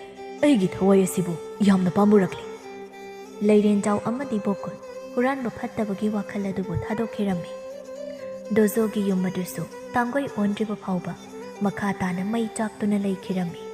ꯑꯩꯒꯤ ꯊꯋꯥꯏ ꯑꯁꯤꯕꯨ ꯌꯥꯝꯅ ꯄꯥꯝꯃꯨꯔꯛꯂꯦ꯫ ꯂꯩꯔꯦꯟꯖꯥꯎ ꯑꯃꯗꯤ ꯕꯣꯀꯨꯟ ꯍꯨꯔꯥꯟꯕ ꯐꯠꯇꯕꯒꯤ ꯋꯥꯈꯜ ꯑꯗꯨꯕꯨ ꯊꯥꯗꯣꯛꯈꯤꯔꯝꯃꯤ꯫ ꯗꯣꯖꯣꯒꯤ ꯌꯨꯝ ꯑꯗꯨꯁꯨ ꯇꯥꯡꯒꯣꯏ ꯑꯣꯟꯗ꯭ꯔꯤꯕ ꯐꯥꯎꯕ ꯃꯈꯥ ꯇꯥꯅ ꯃꯩ ꯆꯥꯛꯇꯨꯅ ꯂꯩꯈꯤꯔꯝꯃꯤ꯫